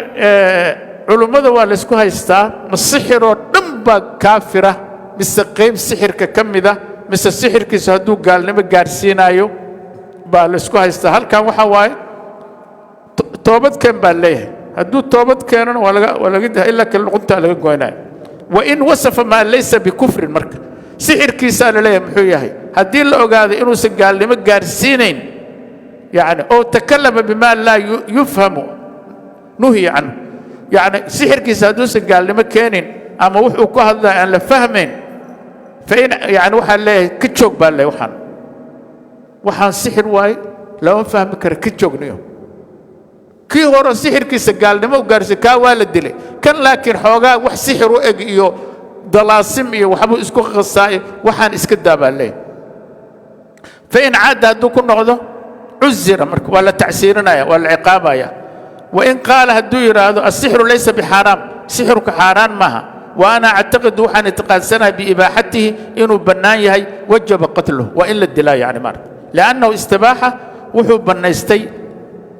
culummada waa laysku haystaa: ma sixiroo dhan baa kaafira, mise qayb sixirka ka mida, mise sixirkiisu hadduu gaalnimo gaadhsiinaayo baa laysku haystaa. Halkan waxaa waaye toobadkeen baa leeyahay. Hadduu toobad keenana waa laga ilaa kale luquntaa laga goynayo. Wain wasafa maa laysa bikufrin, marka sixirkiisaa la leeyahay muxuu yahay? Haddii la ogaado inuusan gaalnimo gaadhsiinayn. Yani oo takallama bima laa yufhamu nuhiya canhu. Yani sixirkiisa hadduusan gaalnimo keenin ama wuxuu ku hadlaya aan la fahmayn, fain yani waxaa leeyahay ka joog baa leeyahay. Waxaan sixir waaye, lama fahmi kara, ka joogniyo. Kii hore sixirkiisa gaalnimo u gaarsiy, kaa waa la dilay. Kan laakiin xoogaa wax sixir u eg iyo dalaasim iyo waxbuu isku qasaayo, waxaan iska daa baa leeyahay. Fain caada, hadduu ku noqdo, cuzira, marka waa la tacsiirinaya, waa la ciqaabaya. Wain qaala, hadduu yidhaahdo asixru laysa bixaaraam, sixirku xaaraan maaha, wa ana actaqidu, waxaan ictiqaadsanahay biibaaxatihi, inuu bannaan yahay, wajaba qatluhu, waa in la dilaa. Yani maarka liannahu istibaaxa, wuxuu bannaystay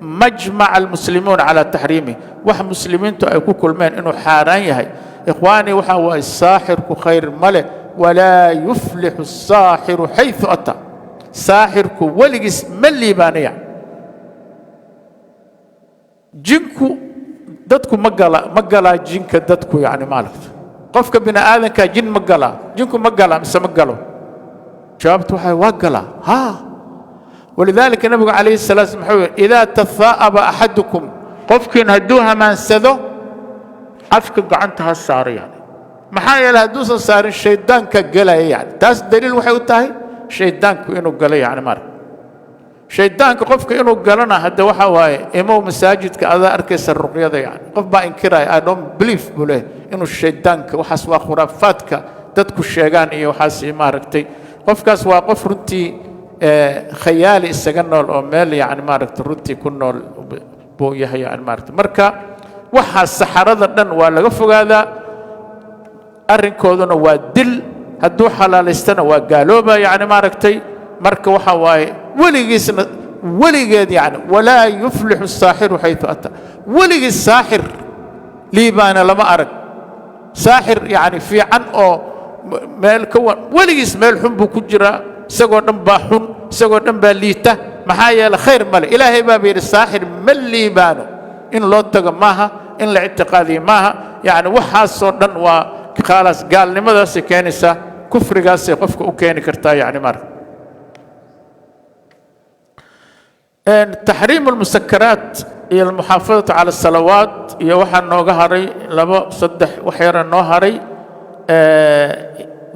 majmaca almuslimuun calaa taxriimih, wax muslimiintu ay ku kulmeen inuu xaaraan yahay. Ikhwaanii, waxaa waaye saaxirku khayr ma leh. Walaa yuflixu asaaxiru xayثu ataa, saaxirku weligiis ma liibaanaya. Jinku dadku ma gala, ma galaa jinka dadku? Yani maaragta qofka bini aadanka jin ma galaa? Jinku ma galaa mise ma galo? Jawaabtu waxay waa galaa, ha. Walidaalika nabigu calayhi salaam muxuu yidhi: idaa tahaa'aba axadukum, qofkiin hadduu hamaansado, afka gacanta ha saaro. Yani maxaa yeelay hadduusan saarin shaydaanka gelaya. Yani taas daliil waxay u tahay shaydaanku inuu galo. Yani maarag shaydaanka qofka inuu galona hadda waxa waaye imow masaajidka, adaa arkaysa ruqyada. Yani qof baa inkiraya, "I don't believe," buu leeyahay, inuu shaydaanka. Waxaas waa khuraafaadka dadku sheegaan iyo waxaas maaragtay. Qofkaas waa qof runtii khayaali isaga nool oo meel yani maaragtay runtii ku nool buu yahay. Yani maaragtay marka waxaa saxarada dhan waa laga fogaadaa, arrinkooduna waa dil. Hadduu xalaalaystana waa gaalooba. Yani maaragtay marka waxa waaye weligiisna weligeed, yani walaa yuflixu saaxiru xayثu ataa, weligiis saaxir liibaana lama arag. Saaxir yani fiican oo meel ka weligiis meel xun buu ku jiraa. Isagoo dhan baa xun, isagoo dhan baa liita. Maxaa yeele khayr male. Ilaahay baaba yidhi saaxir ma liibaano. In loo tago maaha, in la ictiqaadiyo maaha. Yani waxaasoo dhan waa khalaas, gaalnimadaasay keenaysaa, kufrigaasay qofka u keeni kartaa. Yani marka taxriim almusakaraat iyo almuxaafadatu cala asalawaat iyo waxaa nooga haray labo saddex wax yara noo haray.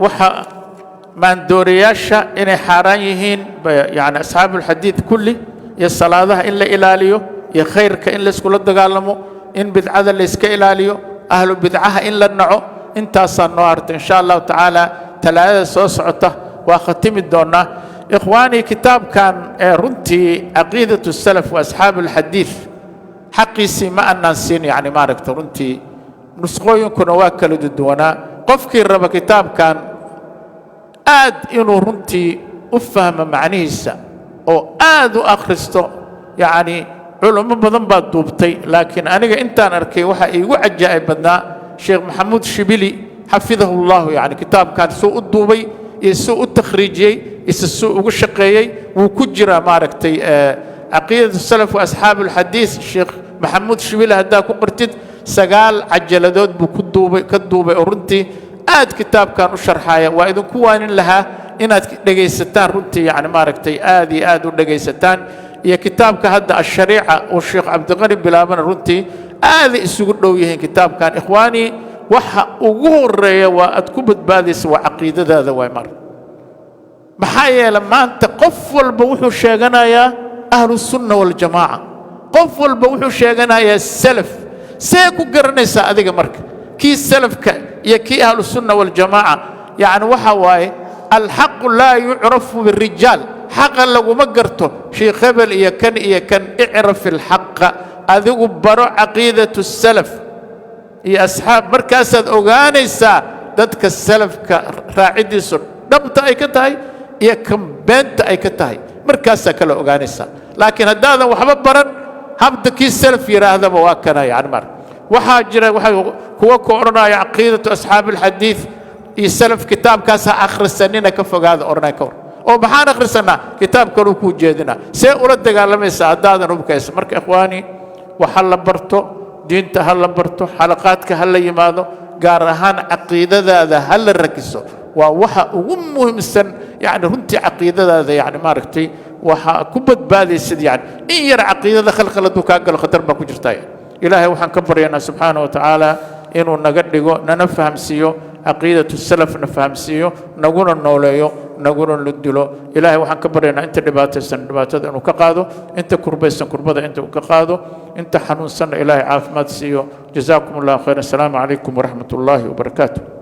Waxa maandoorayaasha inay xaaraan yihiin, yani asxaabu alxadiid kulli, iyo salaadaha in la ilaaliyo, iyo khayrka in layskula dagaalamo, in bidcada layska ilaaliyo, ahlu bidcaha in la naco, intaasaa noo hartay. In sha allahu tacaala talaadada soo socota waa khatimi doonaa. Ikhwaanii, kitaabkan ee runtii caqiidatu salaf wa asxaabu alxadiid xaqiisii ma annaan siin. Yani maaragta runtii nusqooyinkuna waa kala duwanaa. Qofkii raba kitaabkan aad inuu runtii u fahmo macnihiisa oo aad u akhristo, yacni culummo badan baa duubtay, laakiin aniga intaan arkay waxaa iigu cajaa'ib badnaa Sheekh Maxamuud Shibili xafidahu llahu. Yani kitaabkan suu u duubay iyo suu u takhriijiyey ise suu ugu shaqeeyey wuu ku jiraa. Maaragtay caqiidatu salaf wa asxaabu alxadiis, Sheekh Maxamuud Shibili haddaa ku qortid, 9 cajaladood buu ku duubay, ka duubay, oo runtii aad kitaabkan u sharxaya. Waa idinku waanin lahaa inaad dhegaysataan runtii, yani maaragtay aad iyo aad u dhegaysataan. Iyo kitaabka hadda ashariica uu Sheekh Cabdiqani bilaabana runtii aaday isugu dhow yihiin kitaabkan. Ikhwaanii, waxa ugu horeeya waa aad ku badbaadaysa waa caqiidadaada waay. Mar maxaa yeele maanta qof walba wuxuu sheeganayaa ahlu sunna waljamaaca, qof walba wuxuu sheeganayaa salaf. See ku garanaysaa adiga marka kii salafka iyo kii ahlu sunna waljamaaca? Yacni waxa waaye alxaqu laa yucrafu birijaal, xaqa laguma garto sheikh hebel iyo kan iyo kan. Icraf ilxaqa, adigu baro caqiidatu salaf iyo asxaab, markaasaad ogaanaysaa dadka salafka raaciddiisu dhabta ay ka tahay iyo kan beenta ay ka tahay, markaasaa kala ogaanaysaa. Laakiin haddaadan waxba baran, habda kii salaf yidhaahdaba waa kana. Yani mar waxaa jira waxay kuwa ku odhanaya caqiidatu asxaabi alxadiid iyo salaf kitaabkaas ha akhrisanina, ka fogaada odhanaya. Ka war oo maxaan akhrisanaa? Kitaab kaluu kuu jeedinaa. See ula dagaalamaysaa haddaadan hubkaysa? Marka ikhwaani, waxa la barto diinta ha la barto, xalaqaadka ha la yimaado, gaar ahaan caqiidadaada ha la rakiso. Waa waxa ugu muhiimsan. Yani runtii caqiidadaada yani maaragtay Waxaa ku badbaadaysid yani in yar caqiidada khalkhal hadduu kaa galo, khatar baa ku jirtaa. Ilaahay waxaan ka baryaynaa subxaana wa tacaala inuu naga dhigo, nana fahamsiiyo caqiidatu salaf, na fahamsiiyo, naguna nooleeyo, naguna dilo. Ilaahay waxaan ka baryaynaa inta dhibaataysan dhibaatada inuu ka qaado, inta kurbaysan kurbada inta uu ka qaado, inta xanuunsanna Ilaahay caafimaad siiyo. Jazaakum Allahu khayr. Assalaamu calaykum waraxmat ullaahi wabarakaatu.